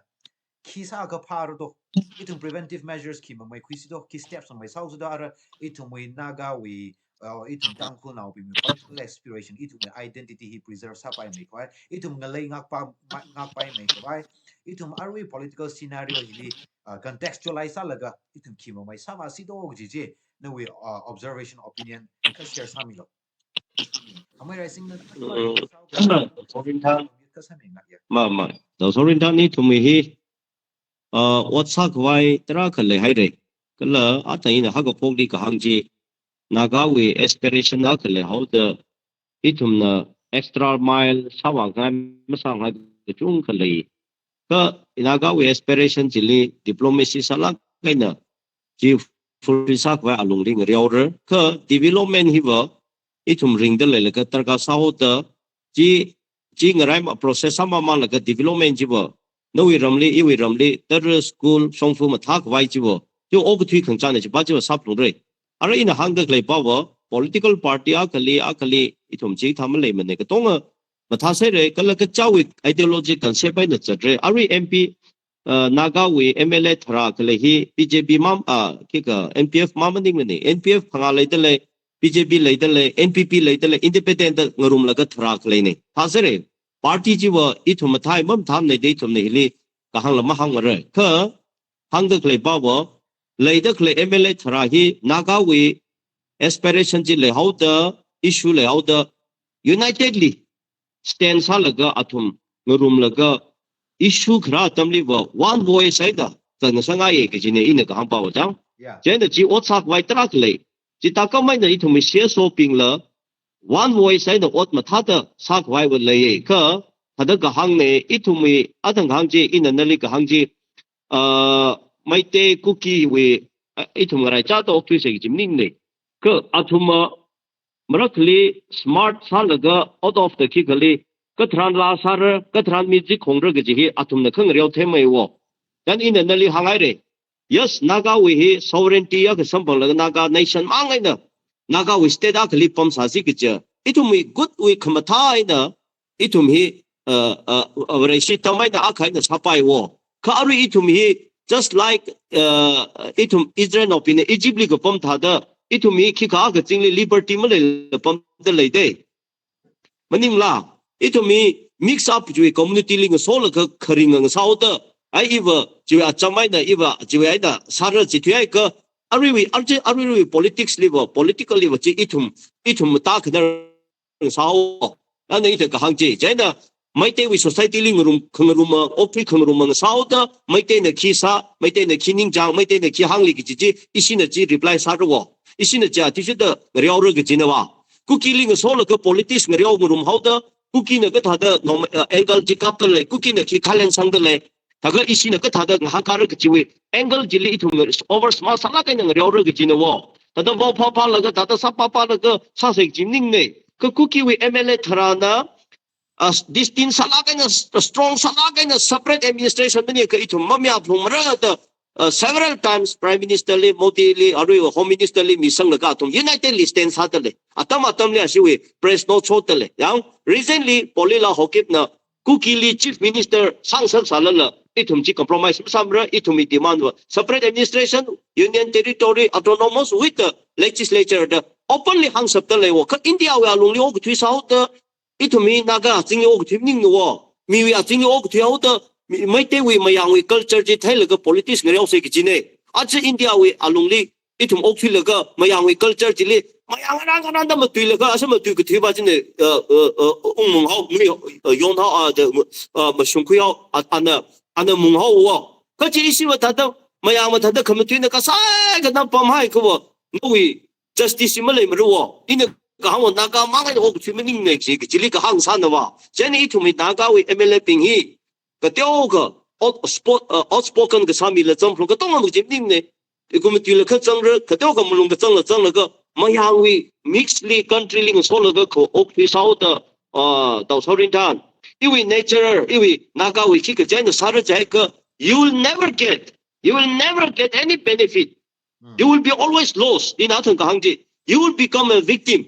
khi sāakha phāra do, ithum preventive measures khi mameikhuisi do, khi steps mameisāhaosi do, arui ithumwui Nagawui, uh, ithum Tangkhulnaobingwui cultural aspiration, ithumwui identity hi preserve sāpaimeikhavai, ithum ngalei ngākpa-, ma-, ngākpaimeikhavai, ithum arui political scenario hili, uh, contextualize sālaga ithum khi mameisāvāsi do kaji chi, nawui, uh, observation, opinion kha share sāmilu. Amei Raisingna Mm. Sorin Thang. Kasāmei ngak ya. Ma, ma. Dao Sorin Thang, ithumwui hi, uh, ot sākhavai tarākha leihaira. Kala athang ina hakaphokli kahāng chi, Nagawui aspiration akha leihaoda, ithumna extra mile sāvāngai masāngai kachungkha lei. Kha Nagawui aspiration chili diplomacy sālāk eina chi fulfill sākhavai alungli ngareohaora. Kha development hiva ithum ringda leilaga darkar sāhaoda, chi, chi ngarai ma process sāmamānlaga development chiva, nawui ramli, iwui ramli, tara, school, shongfa mathākhavai chiva, chi okathui khangachāna, chipa chiva sāphalungra. Arui ina hāngda khalei pava, political party akhali, akhali, ithum chithā maleimana, katonga mathāsāra, kala kachāwui ideology concept eina zatra. Arui M P, uh, Nagawui M L A tharā khalei hi B J P mam, uh, khikha N P F mām maningmana. N P F phangā leidalei, B J P leidalei, N P P leidalei, independent da ngarumlaga tharā khaleina. Thāsāra, party chiva ithum mathāi mamathāmana da ithumna hili kahāngla mahāngmara. Kha hāngda khalei pava, leida khalei M L A tharā hi Nagawui aspiration chi leihaoda, issue leihaoda, unitedly stand sālaga athum ngarumlaga issue kharā atamliva one voice eina zanga sāngaiya kajina ina kahāng pava chang. Yeah. Chieina chi ot sākhavai tarākha lei. Chithā khameina ithumwui C S O bingla one voice eina ot mathāda sākhavaiva leiya. Kha thāda kahāngna, ithumwui athang kahāng chi, ina nali kahāng chi, uh, Meitei Kukiwui, uh, ithum ngaraichāda okthuisa kaji maningmana. Kha athumva marakhali smart sālaga out of the khikhali, katharan laa sāra, katharan music khongra kaji hi athumna khangareo theimeiwo. Chieina ina nali hānghaira. Yes, Nagawui hi sovereignty akha samphanglaga Naga nation mang eina, Nagawui state akhali pamsāsi kaja, ithumwui good wui khamathā eina, ithum hi, uh, uh, uh, Vareshi tam eina akha eina sāpaiwo. Kha arui ithum hi, just like, uh, ithum Israelnaobingna Egyptli kapam thāda, ithum hi khikha kachingli liberty maleila pamda leida. Maningla, ithum hi mix up chiwui communityli ngasolaga kharing ngasāhaoda, ai iva chiwui acham eina, iva chiwui eina sāra chithuiakha, aruiwui, arui, aruiwui politicsliva, politicalliva chi ithum, ithum matākhanar ngasāhaowa. Ana ithum kahāng chi. Chieina Meiteiwui societyli ngarum, khangaruma, okthui khangaruma ngasāhaoda, Meiteina khi sā, Meiteina khi ningchāng, Meiteina khi hāngli kaji chi, ishina chi reply sārawo. Ishina chi athishurda ngareora kajinava. Kukili ngasolaga politics ngareo ngarumhaoda, Kukina kathāda nom-, uh, angle chi kapdalei, Kukina khi khalen sangdalei. Thākha ishina kathāda ngahānkara kajiwui angle chili ithum over smart sālāk eina ngareora kajinavo. Thāda vaophāphālaga, thāda sāphāphālaga sāsa kaji maningmana. Kha Kukiwui M L A tharāna, uh, distinct sālāk eina, s-, strong sālāk eina separate administration manikha ithum mamayāphungmara da, uh, several times Prime Ministerli, Modili, aruiva Home Ministerli misanglaga athum unitedly stand sādalei. Atam atamli ashiwui press note shotdalei. Yang, recently Paulila Haokipna Kukili Chief Minister sāngasaksālala, ithum chi compromise masāmara, ithumwui demandva separate administration, union territory, autonomous with the legislature da openly hāngshapdaleiwo. Kha Indiawui alungli okathui sāhaoda, ithum hi Naga azingli okathui maningnavo. Miwui azingli okathui haoda, mi-, Meiteiwui mayangwui culture chi theilaga politics ngareosa kajina. Aja Indiawui alungli ithum okthuilaga mayangwui culture chili, mayang ngarān ngarānda matuilaga, asā matui kathuipa china, uh, uh, uh, ungmunghao, mui, uh, yonhao, uh, the, uh, mashungkhuihao, uh, ana, ana munghaowa. Kha chi ishiva thāda, mayangva thāda khamatuina kasai kana pamhaiakhava, nawui justice chi maleimaravo. Ina kahāngva Naga mang eina okathui maningnei kaji, kajili kahāng sānava. Chieina ithumwui Nagawui M L Abing hi, kateokha out-, spot-, uh, outspoken kasā mila zangphalung katonga makaji maningnei. Ikum matuila kha zangra, kateokha malung kazangla zanglaga, mayangwui mix li country li ngasolaga kho okthui sāhaoda, uh, Tao Sorin than. Iwui nature, iwui Nagawui khikha chieina sāra jiakha, you will never get, you will never get any benefit. You will be always lost. Ina athang kahāng chi, you will become a victim.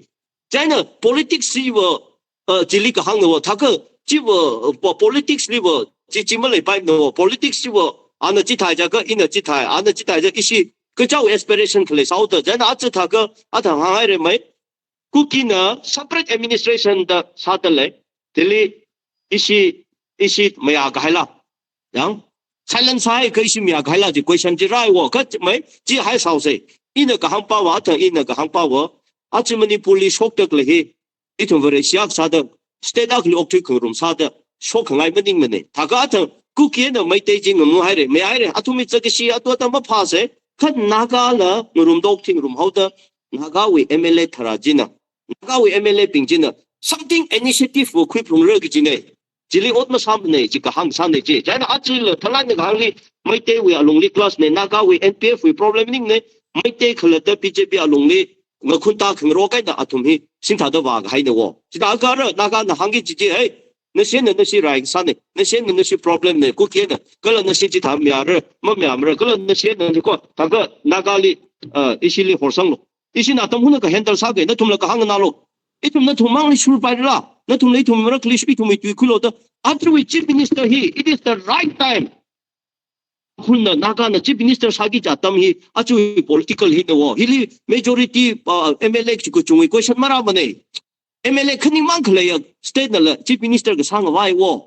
Chieina politics chiva, uh, chili kahāngna va, thakha chiva, uh, po-, politics liva, chi, chi maleipaimana va, politics chiva, ana chithai jiakha, ina chithai, ana chithai jiakha, ishi, kachiwui aspiration khalei sāhaoda, chieina aja thakha, athang hānghaira mei, Kukina separate administration da sāda lei, chili ishi, ishi mayā kahaila. Yang, silence sāhai kha ishi mayā kahaila chi question chi rāhai va, kha mei, chi haisāhaosa. Ina kahāngpava, athang ina kahāngpava, aja Manipur li shokda khalei hi, ithum Vareshi akha sāda, state akhali okthui khangarum sāda, shokkhangai maningmana. Thakha athang, Kuki eina Meitei chi ngamu haira, mayāhaira, athumwui zakkashi, atu ata maphāsa, kha Nagana ngarumda okthui ngarumhaoda, Nagawui M L A tharā china, Nagawui M L A bing china, something initiative va khuiphungra kajina. Chili ot masāmana, chi kahāng sāna chi. Chieina ajala thalai eina kahāngli, Meiteiwui alungli clash na, Nagawui N P F wui problem maningmana, Meitei khalatta B J P alungli, ngakhunta khangarok eina athum hi, singthāda vākahaina va. Chithākha ara, Nagana hāngki chichi, hey, nashina nashi rai kasāna, nashina nashi problem na, Kuki eina, kala nashi chithā mayāra, mamayāmara, kala nashina nashi ko, thakha Nagali, uh, ishili horsanglu. Ishina atam hunakha handle sāki, nathumla kahāng nganālu. Ithum nathum mangli shurpaira, nathumla ithum marakhali ithumwui tui khuilu da. Athumwui Chief Minister hi, it is the right time. Khunna Nagana Chief Minister sāki kaji atam hi, aja political hina va. Hili majority, uh, M L A chi kachungwui question marāmana. M L A khaningmang khaleiya state nala Chief Minister kasā ngavai va.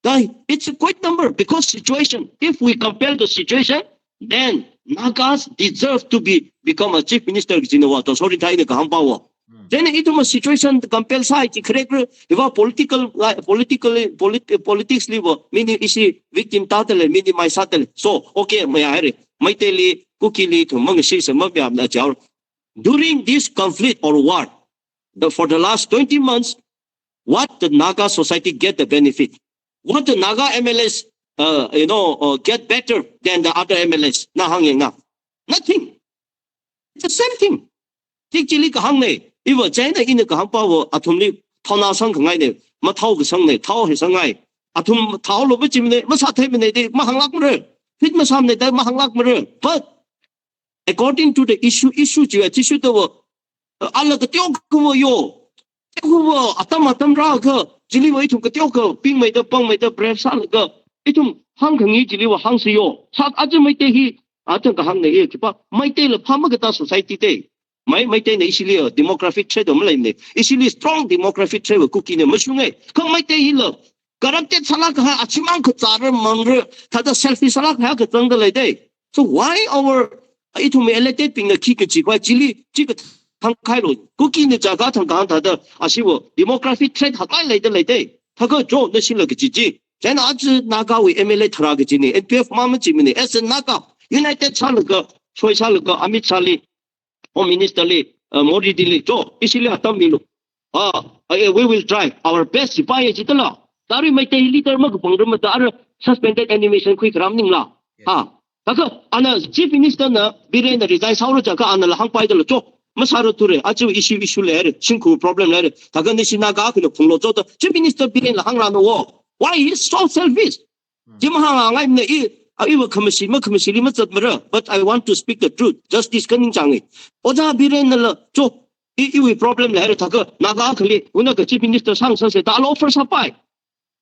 Dai, it's a quite number because situation, if we compare the situation, then Nagas deserve to be become a chief minister kajina va, Tao Sorin than ina kahāngpava. Then ithum a situation compare sāhai chi khare khare, hiva political, like, political, polit-, politics liva, mini ishi victim tāda lei, mini mai sāda lei. So, okay, mayāhaira. Meiteili, Kukili, ithum mangashisa mamayāmana jihaora. During this conflict or war, the, for the last twenty months, what the Naga society get the benefit? What the Naga M L As, uh, you know, uh, get better than the other M L As? Na hāngyangna. Nothing. It's the same thing. Tik chili kahāngna. Iva chieina ina kahāngpava athumli thaona sangkhangaina. Mathao kasangna, thao hi sangngai. Athum thaolu va chimana, masātheimana da, mahānglākmara. Fit masāmana da, mahānglākmara. But according to the issue, issue chiva, issue tava, uh, ala kateokha va yo. Teokha va atam atam rākha, chiliva ithum kateokha pingmeida, pangmeida, brave sālaga, ithum hāngkhangai chiliva hāngsa yo. Sā aja Meitei hi, athang kahāngna hi, chipa, Meiteila phāmakatā society da. Mei, Meiteina ishili, uh, demographic trait va maleimana. Ishili strong demographic trait va Kukina mashunga. Kha Meitei hila, corrupted sālāk kahai, achimang kazāra mangra, thāda selfish sālāk kahai kazangda lei da. So why our, ithum elected bingna khi kachi khavai chili, chi kathang khailu, Kukina jiakha thang kahāng thāda, ashiva demographic trait haklai leida lei da. Thakha jo nashila kachi chi. Chieina aja Nagawui M L A tharā kajina, N P F ma machimana, as a Naga, united sālaga, soi sālaga, Amit Shah li, Home Minister li, uh, Modi dili, jo, ishili atam milu. Ah, eh, we will try our best, sipai ya chitala. Tari Meitei leader makapangra mada ara suspended animation khuikharam ningla. Ha. Thakha, ana Chief Minister na Biren na resign sāhaora jiakha anala hāngpaidala, jo, masāra ture, aja issue issue leira, shimkhur problem leira. Thakha nashi Naga akhana phunglu jo da, Chief Minister Biren la hāngranu va. Why he is so selfish? Chi mahāngngaimana, i, a, iva khamashi, makhamashili mazatmara, but I want to speak the truth. Justice khaningchānga. Ojā Biren nala, jo, i, iwui problem leira thakha, Naga akhali, hunakha Chief Minister sāngasaksa da, ala offer sāpai.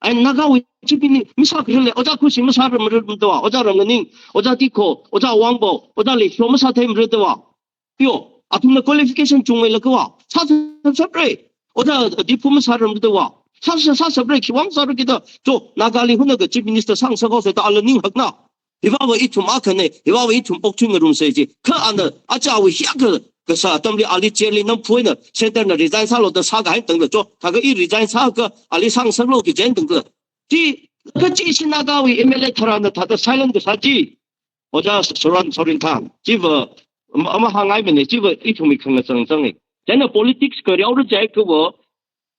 And Nagawui Chief Minister, masākhararla, Ojā Khuishing masāra mara mada va, Ojā Ramnganing, Ojā Tikho, Ojā Wangpao, Ojā Leishio masātheimara da va. Yo, athumna qualification chungmeilaga va, sāsā, sāsāra. Ojā Diphu masāra mada va. Sāsā, sāsāra, khiwui vang sāra kida. Jo, Nagali hunakha Chief Minister sāngasakhaosa da ala ninghakna. Hivava ithum akhana, hivava ithum okthui ngarumsa ji. Kha ana, ajawui hiyākha kasā atamli ali chair li namphuina, centre na resign sālu da sākahai tangda jo. Thakha i resign sākha ali sāngasaklu kaji tangda. Chi, kachi ishi Nagawui M L A tharāna thāda silent kasā chi. Ojā Sorin, Sorin than, chiva, ama, ama hāngngaimana, chiva ithumwui khangachang changa. Chieina politics khareoda jiakha va,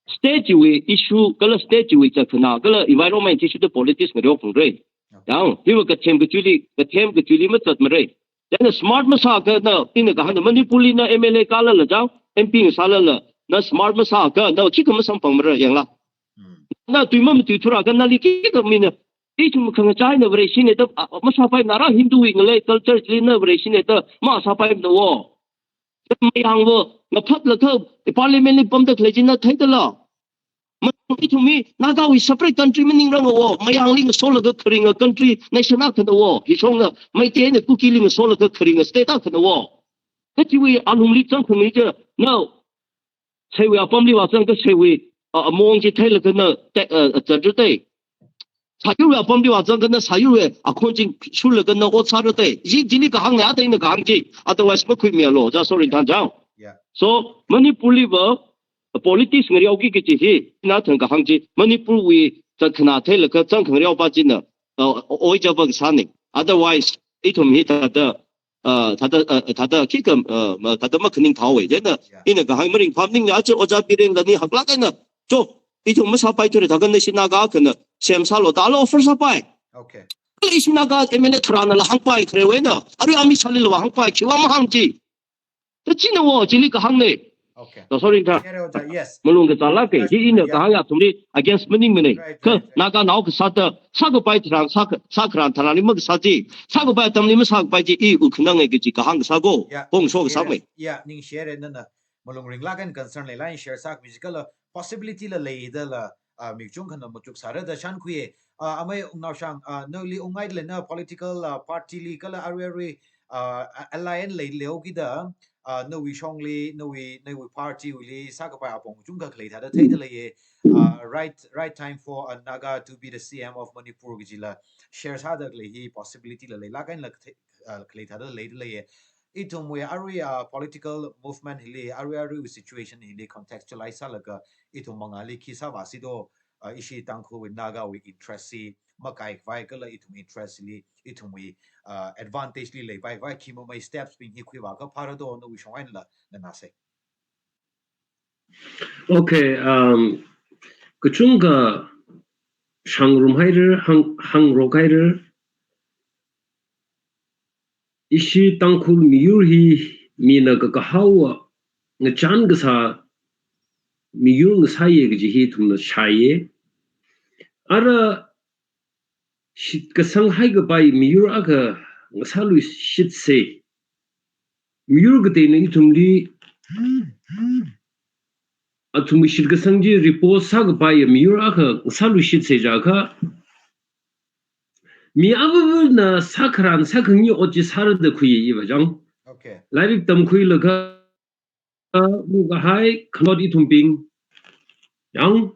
state chiwui issue, kala state chiwui chakna, kala environment issue da politics ngareophangra. Yang, hiva kathem kachuili, kathem kachuili mazatmara. Chieina smart masāakha na, ina kahāngna Manipurli na M L A kālala chang, M P ngasālala, na smart masāakha na khikha masamphangmara yangla. Hmm. Na tui mamatui thura kha nali khikha mina, ithum khangachāna Vareshi ne da, a, masāpaimana, ara Hindu wui ngalei culture chili na Vareshi ne da masāpaimana wo. Mayangva, ngaphatlakha parliament li pamda khalei chi na theidala. Mayang ithum hi Nagawui separate country maningranga wo. Mayangli ngasolaga kharinga country nation akhana wo. Hishongna Meitei eina Kukili ngasolaga kharinga state akhana wo. Kachiwui alungli zangkhangli chi, no. Seiwui apamli vāzangakha seiwui, a, among chi theilaga na, te, a, a, zangda tei. Sāyurwui apamli vāzangakha na sāyurwui akhon chi shurlaga na ot sāra tei. Chi, chili kahāngna, atei na kahāng chi. Otherwise makhuimilu, ja sorry thanjang. Yeah. So, Manipurli va, a, politics ngareoki kaji hi, ina thang kahāng chi, Manipurwui zatkhanā theilaga zangkhangareo pa china, a, oi java kasāna. Otherwise, ithum hi thāda, ah, thāda, ah, thāda khikha, ah, ma, thāda makhaning thao e. Chieina, yeah, ina kahāng maringphā maningla, aja Ojā Biren la ni haklāk eina, cho, ithum masāpaithura thākha nashi Naga akhana semsālu dala offer sāpai. Okay. Kala ishi Naga M L A tharanala hāngpai kharewui eina, arui amishalila vā hāngpai, khiwui vang mahāng chi. Kachina wo, chili kahāngna. Okay. No, sorry, tha. Yes, yes. Malung kazālāka, hi ina kahāng athumli against maningmana. Right, kha, right, right. Naganao kasāda, sākapai tharan, sāka-, sākharan tharanli makasā chi, sākapai atamli masākapai chi, i u khanang e kaji kahāng kasā ko, yeah, kong so kasā, yeah, mei. Yeah, ningshire nana, malung ringlāk eina concern leilala share sākhui kala possibility la leidala, ah, mi kachungkhana machuk sāra da shānkhuiya. Ah, amei Wungnaoshang, ah, nali ungngailala na political, ah, party li kala arui arui, ah, a-, alliance leilei okida, ah, nawui shongli, nawui, nawui party wuili sākapai apong kachungkha khalei thāda theida leiya. Ah, right, right time for a Naga to be the C M of Manipur kajila share sāda khalei hi possibility la leilāk eina la kathe-, ah, khalei thāda leida leiya. Ithumwui arui, ah, political movement hili, arui aruiwui situation hili contextualize sālaga, ithum mangāli khi sāvāsi do, ah, ishi Tangkhulwui Nagawui interest chi makaikhavai kala ithum interest li, ithumwui, ah, advantage li leipaikhavai khi mamei steps bing hi khuivāakha phāra do, nawui shong einala nganāsa. Okay, um, kachungkha shāngrumhaira, hāng, hāngrokhaira. Ishi Tangkhul miyur hi mina kakahaowa ngachān kasā miyur ngasāya kaji hi ithumna shāya. Ara shitkasang haikapai miyur akha ngasāluishitsa. Miyur kateina ithumli, athumwui shitkasang chi repose sākapaiya miyur akha ngasāluishitsa jiakha, mi avavana sākharan sākhangayi ot chi sāra da khuiya iva chang. Okay. Lairik tamkhuilaga, ah, lukahai khanot ithumbing. Yang.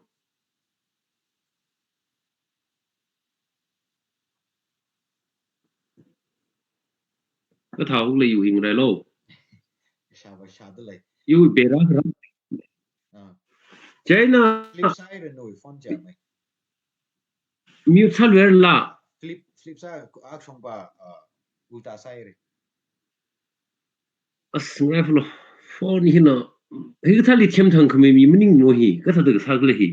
Kathā huk lei yu hing rai lo. Shāva shāda lei. Yu bera ra. Ah. Chieina. Flip sāhaira nawui phone chi mei. Mute sāluira la. Flip, flip sā, akshong pa, ah, ulta sāhaira. As, ngai phalo. Phone hina. Hikathāli themthang khamei mi maningmo hi. Kathāda kasā khala hi.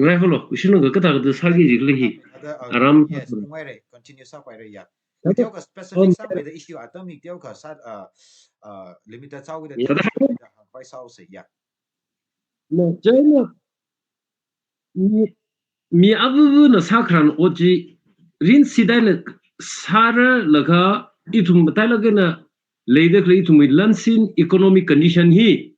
Ngai phalo. Kushina ka kathāda sāki ji khala hi. Ada, ah, aram yes, phalo. Ngai re, continue sāpaira ya. Kathā, teokha specific um, sāpaida issue atam hi teokha sā, ah, ah, limited sāwida ya, teokha kathā, sāpaida hāngpai sāusa ya. Na, chieina, mi, mi avavana sākharan ot chi rinsi daila sāralaga ithum matailāk eina leida khalei ithumwui lansin economic condition hi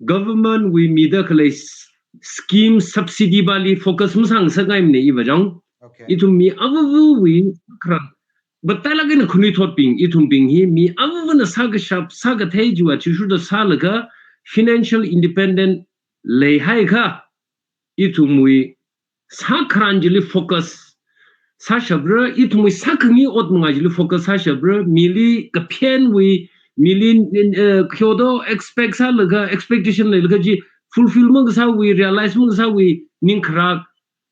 government wui mida khalei s-, scheme subsidy pali focus masāngasakngaimana iva chang. Okay. Ithum mi avavawui sākharan matailāk eina khanuithotbing, ithumbing hi mi avavana sākashap, sākathei chiwui athishurda sālaga financial independent leihaiakha, ithumwui sākharan chili focus sāshapra, ithumwui sākhangayi ot manga chili focus sāshapra, mili kaphenwui, mili, eh, kyodo expect sālaga, expectation leilaga chi fulfill makasāwui, realize makasāwui ningkharak,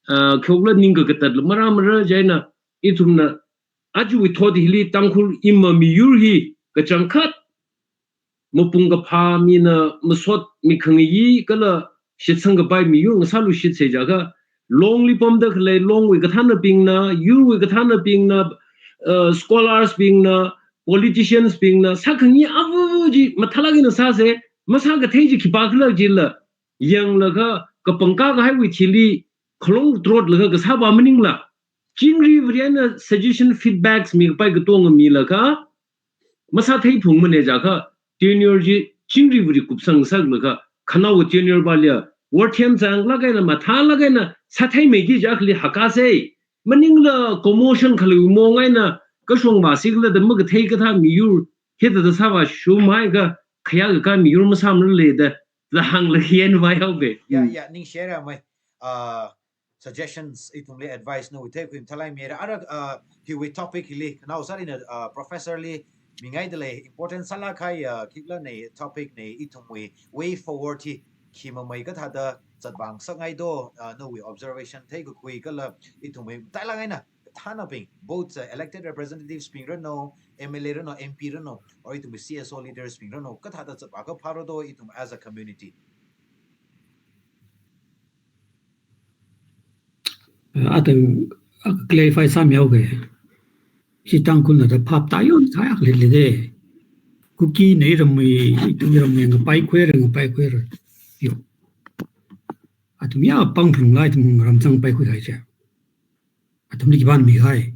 ah, khyokla ningkakatatla marāmara, chieina ithumna ajawui thot hili Tangkhul ima miyur hi kachangkhat mapung kaphā mina masot mikhangayi kala shitsang kapai miyur ngasāluishitsa jiakha, Longli pamda khalei Longwui kathānabingna, yurwui kathānabingna, uh, scholars bingna, politicians bingna, sākhangai avu chi mathālāk eina sāsa, masākathei chi khipākhala chila, yanglaga kapangkā kahaiwui thili khalong trotlaga kasāva maningla, chingri Varena suggestion, feedbacks mikapai katonga milaga, masāthei phungmana jiakha, tenure chi chingri Vari kupsang saklaga, khanaowa tenure vali, war them zanglāk eina mathālāk eina sātheimeiki jiakhali hakasei. Maningla commotion khalei mong eina, kashong vāsikhala da makathei kathā miyur, hithāda sāvā shumai ka, khayā kakā miyur masāmara leda, da hānglaga yan vāyaoke. Ya, ya, ningshira mai. Uh, suggestions, ithumli advice nawui theikhui mathālāk mira. Ara, uh, hiwui topic hili, khanao sārina, uh, professor li mingaidalei, important sālāk kahai, uh, khikhala nei, topic nei, ithumwui way forward hi, khi mamei kathāda zatvāngasakngai do, uh, nawui observation theikakhui kala ithumwui tailāk eina, thānabing, both, uh, elected representatives bing rano, M L A rano, M P rano, or ithumwui C S O leaders bing rano, kathāda zatvā kaphāra do, ithum as a community. Atam, ah, clarify sāmihaoke. Ishi Tangkhulna da phap tāyon khayak lele de. Kuki nei ramwui, ithum ramwui ngapaikhuira, ngapaikhuira. Yo. Atam ya pangphung lai atam ramzang paikhui hai cha. Atamli khipāna mihai.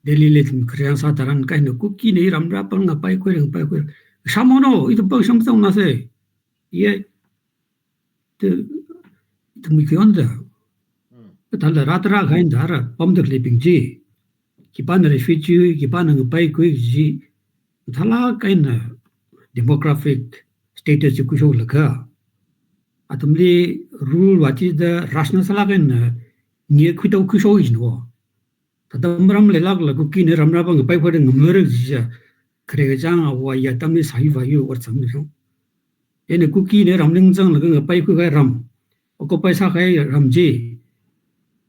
Delhi li atam khariang sā tharan kaina Kuki nei ramra pang ngapaikhuira, ngapaikhuira. Shāmono, ithum pang shāmzangnase. Ye. Te, ithum mikyon da. Hmm. Thala ratra kain dara, pamda khaleibing chi. Khipāna refugee, khipāna ngapaikhui chi. Thala kaina demographic status chi khuishoklaga. Atamli rule vāchida rational sālāk eina, ngi khuitao khuishok ijinwo. Thāda maram leilākla Kuki nei ramra pang ngapaikhuira ngamara jiakha, khare kachang awo ya atamli sāhivāyu ot sāmishong. Ina Kuki nei ram ningzanglaga ngapaikhui kahai ram, occupy sākahai ram chi.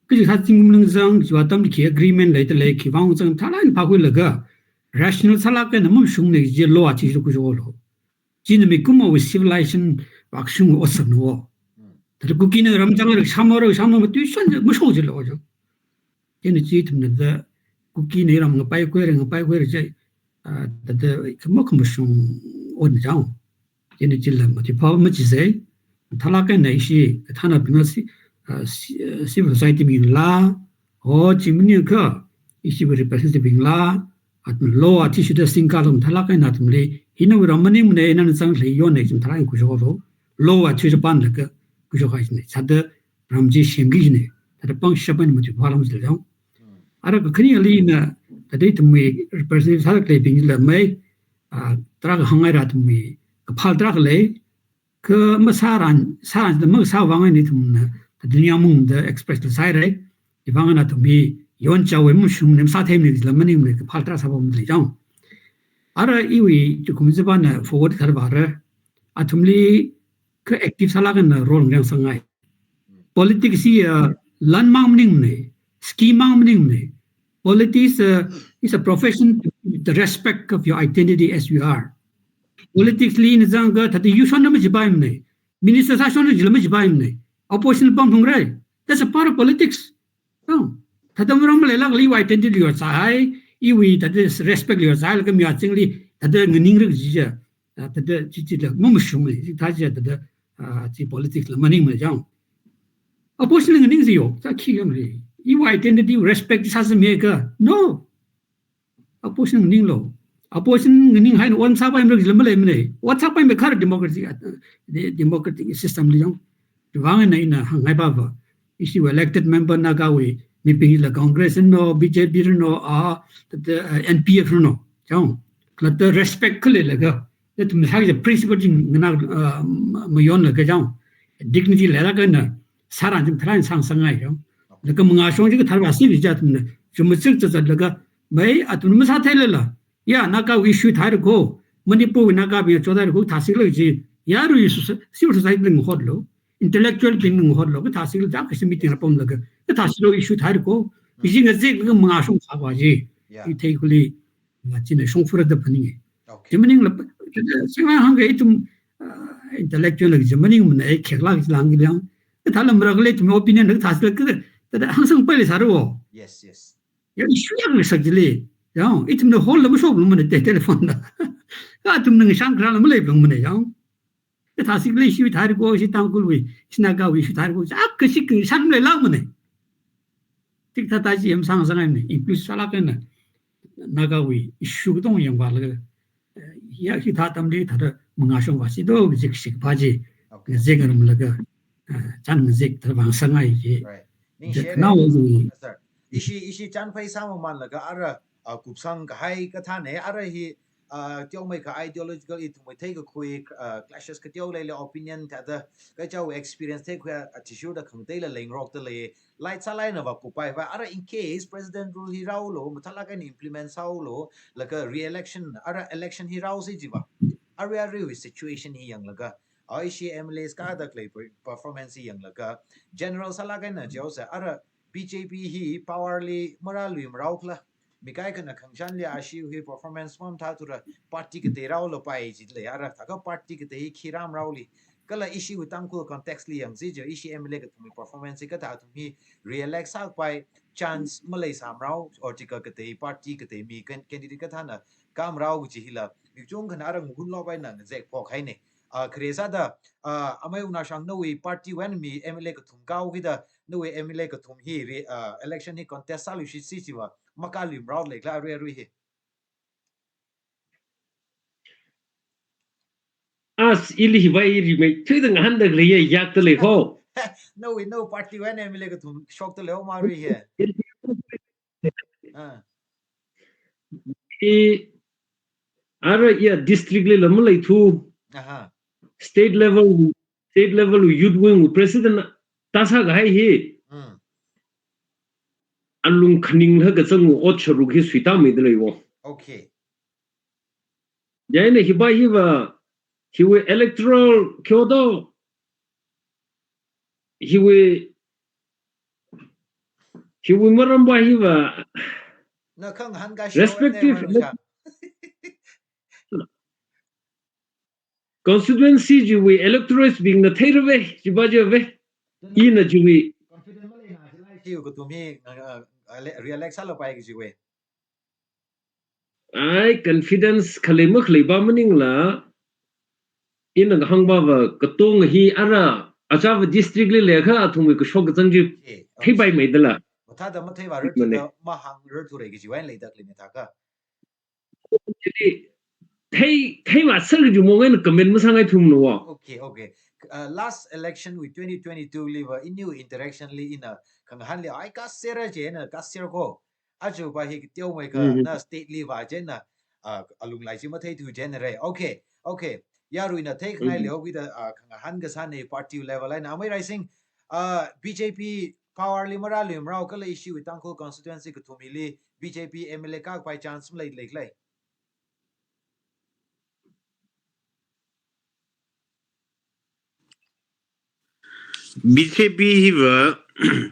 Kaji sāching ningzang, chiwui atamli khi agreement leidalei, khi vāngzang, thala eina phākhuilaga, rational sālāk eina mamashungmana ji law athishurda khuishoklo. China mikumowui civilization vākashung ot sāmana wo. Hmm. Thāda Kuki nei ramzangra shāmora, shāmo matui shon mashok jilo jo. Chieina chi ithumna da Kuki nei ram ngapaikhuira, ngapaikhuira chi, ah, thāda khamo khamashung otna jang. Chieina chila mati phap machisei. Thala kaina ishi, kathānabingna si, ah, si, ah, civil society bingla, o chi maningakha, ishiwui representative bingla, atam law athishurda singkhalung thala kaina atamli, hi nawui ram maningmana, nana zangli yonna, chi mathālāk eina khuishoklo. Law athishurda pānlaga khuishok hai jine. Sāda ram chi semki jine. Thāda pangshap eina mati phap lam jila jang. Ara kakhaneli na, thāda ithumwui representative sāda khaleibingla mai, ah, tarākha hāngngaira ithumwui, kaphā tarākha lei, kha masāran, sāran da makasā vang eina ithumna, thāda ningyāng maungda express la sāhaira, hi vang eina atam hi, yonchao wui mashungmana, masātheimana jila maningmana, kaphā tarākha sāpamda lei jang. Ara iwui, tukum zibana forward tharvāra, atamli kha active sālāk eina role ngarāngasakngai. Politics hi, uh, lan mang maningmana, scheme mang maningmana. Politics, uh, is a profession to the respect of your identity as you are. Politics li ina zangakha thāda yushonna majipaimana. Minister sāshonna jila majipaimana. Opposition pamphungra. That's a part of politics. No. Thāda maram leilākla iwui identity li yorzai, iwui thāda respect li yorzai, laga mi achingli thāda nganingra kaji chi. Ah, thāda chi chila mamashungmana, chi thā chi thāda, ah, chi politics la maningmana jang. Opposition nganingjiyo, thā khi yamli. Iwui identity, respect sāsāmiakha. No. Opposition nganinglo. Opposition nganing haina ot sāpaimara jila maleimana. Ot sāpaimara khara democracy, ah, de-, democratic system li jang. Hi vang eina ina hāngngai pava. Ishiwui elected member Nagawui mibingla Congress rano, B J P rano, ah, thāda, ah, N P F rano. Jang. Kala thāda respect khaleilaga. Thāda ithum sāki kaji principle chi ngana, ah, ma-, mayonlaga jang. Dignity leilāk eina sāran chi mathālāk eina sāngasakngai jang. Laga mangāshong chi kathar vāsi li ja ithumna. Chumachik zatzatlaga. Mai athum masātheilala. Ya, Nagawui issue thāhaira ko, Manipurwui Nagabing chothaira ko, thāsikhala chi, yarui soci-, civil society bing hotlo, intellectual bing hotlo, kathāsikhala ja kashi meeting la pamlaga, kathāsikhala issue thāhaira ko, kaji ngazeklaga mangāshong sāva chi, Yeah. I theikhuili, ngachina shongfara da phaninge. Okay. Chi maningla, singla hāngga ithum, ah, intellectual la chi maningmana, eh, khekla chi langki lang. Kathāla mara khalei ithum opinion la kathāsikhala, thāda hāngsangpaili sāra wo. Yes, yes. Ya, issue yang sak jili. Ya, ithumna hall la mashok lungmana te telephone la. Ka athumna ngashan kran la malei lungmana ya. Kathā sik lei shi thari ko shi Tangkhulwui, shi Nagawui shi thari ko. Ak kashi ngashan malei lungmana. Tik thāda chi yam sang sangai ne. Include sālāk eina Nagawui issue katong yangvālaga, eh, ya hithā atamli thāda mangāshong vāsi do, zik shik vā chi, Okay. zik ngarumlaga, eh, chān zik thāda vāng sangai chi. Right. Ning Zik share now ni, sir. Ishi, ishi chān phei sāmamanlaga ara, ah, kupsang kahai kathāna, ara hi, ah, teomeikha ideological ithumwui theikakhui, ah, clashes kateo leilei opinion thāda, kachao experience theikhuiya, ah, thishuda khangateila leingarokda lei, lai sālaina va kupai va, ara in case President rule hi rāulo, mathālāk eina implement sāulo, laga re-election, ara election hi rāusi jiva. Ara aruiwui situation hi yanglaga, ah, ishi M L As kada khalei per-, performance hi yanglaga, general sālāk eina jihaosa, ara B J P hi power li marāluimarao khala. Mi kaikhana khangashanli ashiwui performance mamathāthura party katei rāulapai jilei ara, thākha party katei hi khi rāmaraoli. Kala ishiwui Tangkhul context li yangsi jiakha ishi M L A kathumwui performance hi kathā athum hi re-elect sākapai chance maleisāmarao, or jiakha katei party katei mi kan-, candidate kathāna kāmarao kaji hila, mi kachungkhana ara nguhunlop eina ngazek phok haina. Ah, khare sāda, ah, amei Wunashang nawui partywui eina mi M L A kathum kāokida, nawui M L A kathum hi re-, ah, election hi contest sāluishitsi jiva, makāluimarao leikhala arui arui hi. As ili hi vai ri mai, tui dang han dang ri ya yak da lei ho. Nawui, nawui partywui eina M L A kathum shokda lei ho marui hi. Ah. I, ara ya district li la maleithu. Aha. State level, state level youth wing president ta sākahai hi. Hmm. Alung khaning ha kazang ot sharuk hi suitāmeida lei wo. Okay. Chieina hi va hi va, hiwui electoral kyodo, hiwui, hiwui maram va hi va, Na khangahān ka share respective ne, ele-, constituency chiwui electorate bingna theirave, chiva chive. Ina chiwui. Confident maleina jilai siu kathum hi, uh, uh, ele-, re-elect sālapai kajiwe. Ai, confidence khalei makhalei va maningla, ina ngahān va va katong hi ara, achāva district li leikha athumwui kashok kazang chi, okay, okay, theipaimeida la. Mathāda matheiva rarthuda, mane, mahāngrarthure kajiwui eina leida khalei ne thākha. Chili, thei, theivāser kaji mong eina comment masāngai thumna wa. Okay, okay. Uh, last election wui twenty twenty-two li va, iniwui interaction li ina khangahānli, ai, kasera chieina, kaser ko. Aja va hi teomeikha, mhm, na state li va chieina, ah, alunglai chi matheithu chieina re. Okay, okay. Yaruina theikhangai, mhm, leo kida, ah, khangahān kasāna party level eina. Amei Raising, ah, B J P power li marāluimarao kala ishiwui Tangkhul constituency kathum hili B J P M L A kākapai chance malei leikhala? B J P hi va,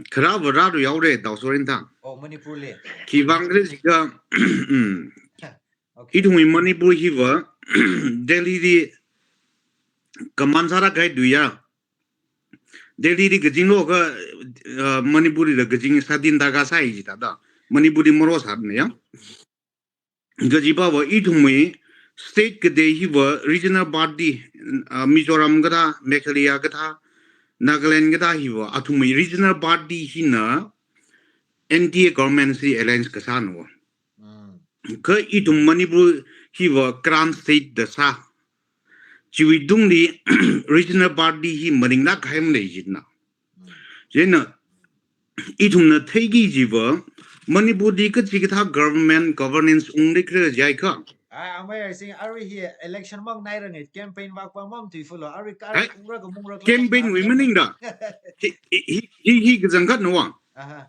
kharā va rārui haore, Daoshorin thang. Oh, Manipur li. Khivang khala jiakha, mm. Okay. Ithumwui Manipur hi va, Delhi li command sāra kai duya. Delhi li kazing lo kha, uh, Manipur li kazing sādin da kasā hi jida da. Manipur li maro sāna ya. Kajiva va ithumwui state katei hi va regional party, ah, Mizoram kathā, Meghalaya kathā, Nagaland kathā hi va athumwui regional party hina N D A government chi alliance kasāna va. Mm. Kha ithum Manipur hi va Karan state da sā. Chiwui tungli regional party hi maninglāk kahai malei jina. Mm. Chieina, ithumna theiki jiva, Manipur li kachikathā government governance unglikhala jiakha. Ah, Amei Raising, arui hi election mang nairang e, campaign vak pa mang tui fulo, arui kar, hai, ungra ka mungra ka campaign wui maningda. Hi, hi, hi, hi kazang khatna wa. Aha.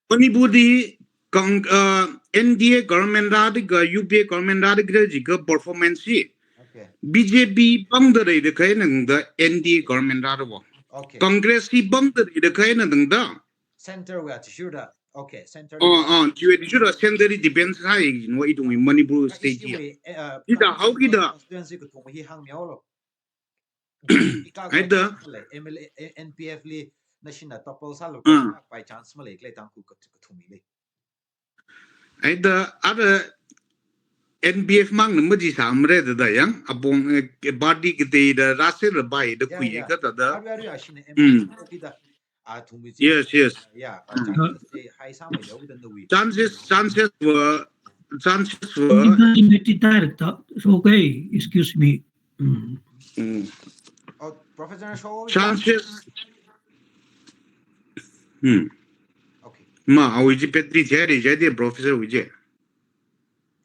Manipur li Cong-, uh, N D A government rāda kha U P A government rāda kha jiakha performance hi. Okay. B J P pangda leida kha eina tangda N D A government rāra va. Okay. Congress hi pangda leida kha eina tangda. Center wui athishurda. Okay, center. Oh, oh, chiwui athishurda center li depend sāi jin wa ithumwui Manipur state hi. Ishi wui, eh, uh, hithā haokida constituency kathum hi hāngmihaolo. Ika haida. Lei, M L A, eh, N P F li nashina topple sālu, ah, by chance malei khalei Tangkhul kat-, kathum hi lei. Ai da ara N P F mangna maji samre da da yang, apong, eh, party kateida rāserra bai da khuiya ka da da. Arui arui ashina Mm. M P F ki da. Athumwui chi. Yes, yes. Yeah, Mm. Chances chi high sāmei da wui da nawui. Chances, chances were, chances were. It's okay, excuse me. Mm. Mm. Oh, Professor Shaw. Chances. Hmm. Okay. Ma, awui chi battery jari jari Professor wui chi.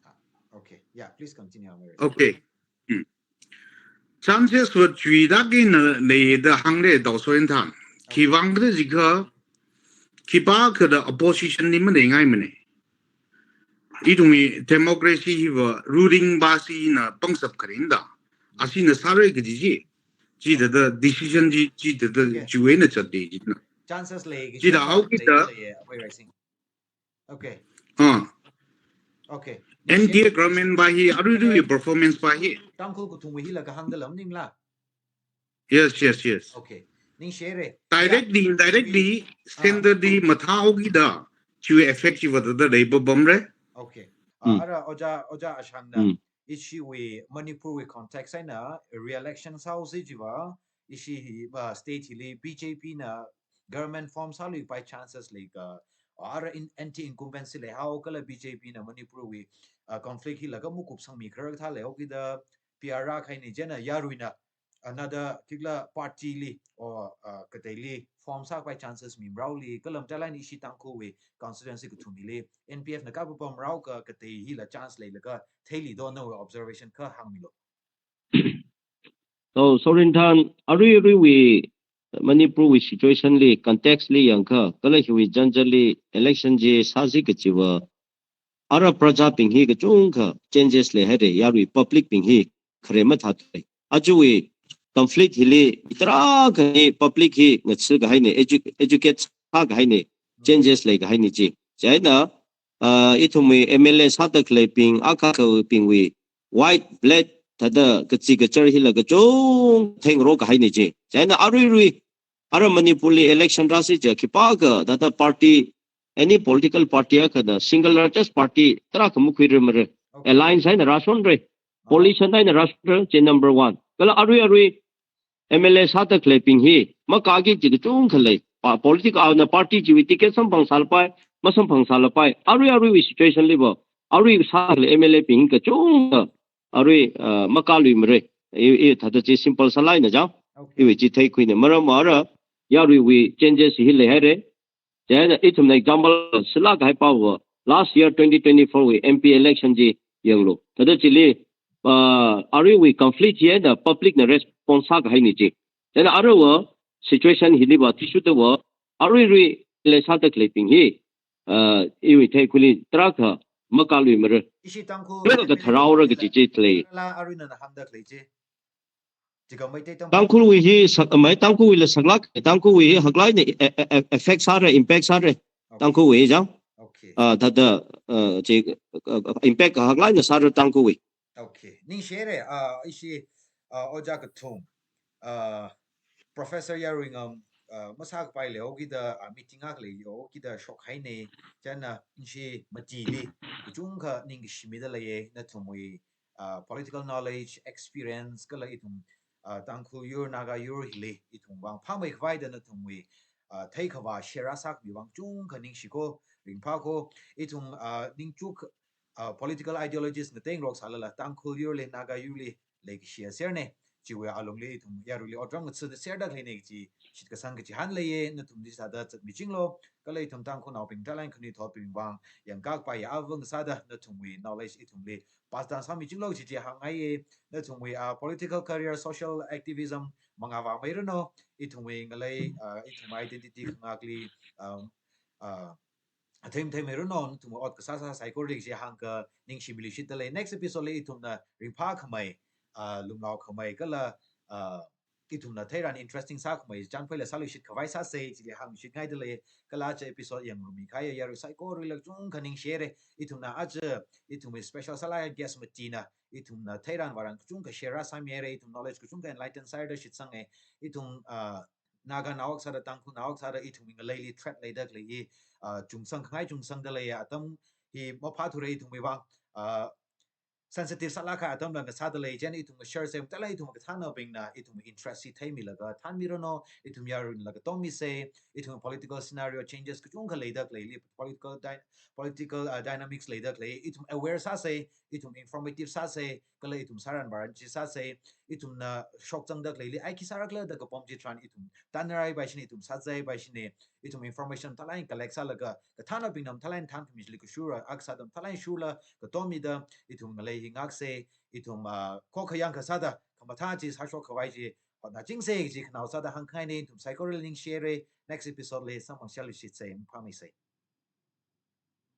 Ah, okay. Yeah, please continue, Amir. Okay. Hmm. Chances were chuida kina leida hāngle da Sorinthang. Okay. Khiwuivang khala jiakha, khipākha da opposition li maneingaimana. Ithumwui democracy hiva ruling party na pangshap kharing da. Ashina sāra kaji chi. Chi da da decision chi, chi da da Okay. chiwui eina chatda chi na. Chances lei kaji Chi da chi hao lei kida. lei ye, Amir Raising. Okay. Ah. Okay. N D A government pa hi, arui arui Okay. performance pa hi. Tangkhul kathumwui hila kahāng da lam ning la. Yes, yes, yes. Okay. Ningshire. Directly, Yeah. indirectly, Ah. center li mathā hao kida, chiwui effect chi va da da lei ba bamre. Okay. Ah, Mm. ara Oja, Oja Ashangna, Mm. ishiwui Manipurwui context eina re-election sāhaosi jiva, ishi hi, ah, state hili B J P na government form sāluipai chances lei ka, ara in, anti-incumbency leihao kala B J P na Manipurwui, ah, conflict hila ka makup sangmi kharar thā leihao kida P R rākahaina chieina yaruina another particular party li or, uh, kateili form sāpai chances mimaraoli, kala matailāk eina ishi Tangkhulwui constituency kathum hili N P F na kapapamrao ka katei hila chance leilaga theili do nawui observation kha hāngmilu. So, Sorinthang, arui aruiwui Manipurwui situation li, context li yangakha, kala hiwui janjali election chi sāsi kajiva, ara prajabing hi kachungkha changes leihaire, yarui public bing hi khare mathāthuile. Ajawui conflict hili tarākha hi public hi ngatsi kahaina, edu-, educate sākahaina, changes leikahaina chi. Chieina, ah, ithumwui M L A sāda khaleibing, akha kawui bingwui white blood thāda kachi kachar hila kachungkha theingarok kahaina chi. Chieina aruirui, ara Manipur li election rāsi jiakha khipākha thāda party, any political party akhana single largest party tarākha makhuirarmara. Okay. Alliance eina rāshonra. Aha. Coalition eina rāshonra, chi number one. Kala arui arui M L A sāda khaleibing hi, makāki kaji kachungkha lei. Pa-, political awuna party chiwui ticket samphangsālapai, masamphangsālapai. Arui aruiwui situation liva, arui sākhalei M L A bing kachungkha, arui, ah, makāluimara. I, i, thāda chi simple sālāk eina chang. Okay. Iwui chi theikhuina. Maram ara, yaruiwui changes hi leihaire. Chieina ithumna example sālāk kahai pava, last year twenty twenty-four wui M P election chi yanglu. Thāda chili, ah, aruiwui conflict hi eina public na response sākahaina chi. Chieina aruiva situation hiliva thishu tava, aruirui M L A sāda khaleibing hi, ah, iwui theikhuili tarākha makāluimara. Ishi Tangkhul Kala ka M L A tharaora kaji chi lei. La aruina na hāngda khalei chi. Chikha Meitei Tangkhul Tangkhulwui hi sak-, mai Tangkhulwuila saklāk, Tangkhulwui hi haklāk eina e-, e-, e-, effect sāra, impact sāra. Okay. Tangkhulwui hi chang. Okay. Ah, thāda, ah, chi, ah, impact haklāk eina sāra Tangkhulwui. Okay. Ningshire, ah, ishi, ah, Oja Kathum, ah, Professor Yaruingam, ah, masākapai leihao kida, ah, meeting akha leiyo kida shokhaina, chieina ishi matili, kachungkha ningkashi mida leiya, nathumwui, ah, political knowledge, experience, kala ithum, ah, Tangkhul yur, Naga yur hili, ithum vang phāmeikhavai da nathumwui, ah, theikhavā share sākhami vang chungkha ningshiko, ringphāko, ithum, ah, ningchuk, ah, political ideologies ngateingaroksālala, Tangkhul yurli, Naga yurli, leikashi aserna, chiwui alungli ithum yaruili otram ngathada serda khaleina chi, shitkasang kachihān leiya, nathum chi sāda zatmichinglo, kala ithum Tangkhulnaobing talent khanuithotbing vang, yangkakpai ya avang sāda, nathumwui knowledge ithumli, pass down sāmichinglo chi chi hāngngaiya, nathumwui, ah, political career, social activism, mangā vāmeiranu, ithumwui ngalei, ah, ithum identity khangakli, um, ah, athei matheimeiranu, nathumwui ot kasā sā saikora chi hāngkha ningshimilu shitda lei. Next episode li ithumna ringphākhamei, ah, lumlaokhamei kala, ah, ithumna theiran interesting sākhamei chānphaila sāluishit khavai sāsa chili hāngshitngaida lei. Kala aja episode yangrummi kahai yarui saikorali kachungkha ningshire. Ithumna aja, ithumwui special sālai guest matina, ithumna theiran vāran kachungkha share sāmihaire, ithum knowledge kachungkha enlighten sāhaira da shitsanga. Ithum, ah, Naganao akha sāda, Tangkhulnao akha sāda, ithumwui ngaleili threat leida khalei hi, ah, chungsang khangai chungsangda leiya, atam hi maphāthura ithumwui vang, uh, sensitive sālāk kahai atamla ngasāda lei, chieina ithum share sāsei, mathālāk ithum kathānnaobingna ithum interest chi theimilaga thānmiranu, ithum yarunlaga tommisei, ithum political scenario changes kachungkha leida khaleili, political dy-, political, uh, dynamics leida khalei, ithum aware sāsei, ithum informative sāsei, kala ithum sāran varan chi sāsei, ithumna shokzangda khaleili, ai khi sārakhala da kapam chitharan ithum tanrai bai shini, ithum sāzai bai shini, ithum information mathālāk collect sālaga, kathānnaobingna mathālāk thānkhami chili kashura, akha sāda mathālāk shurla, katommida, ithum ngalei hi ngaksei, ithum, ah, khokkha yangkha sāda, khamathā chi sāshok khavai chi, hotnachingsei chi khanao sāda hāngkhangaina, ithum saikorali ningshire, next episode li samphangshailuishitsei, mangphameisei.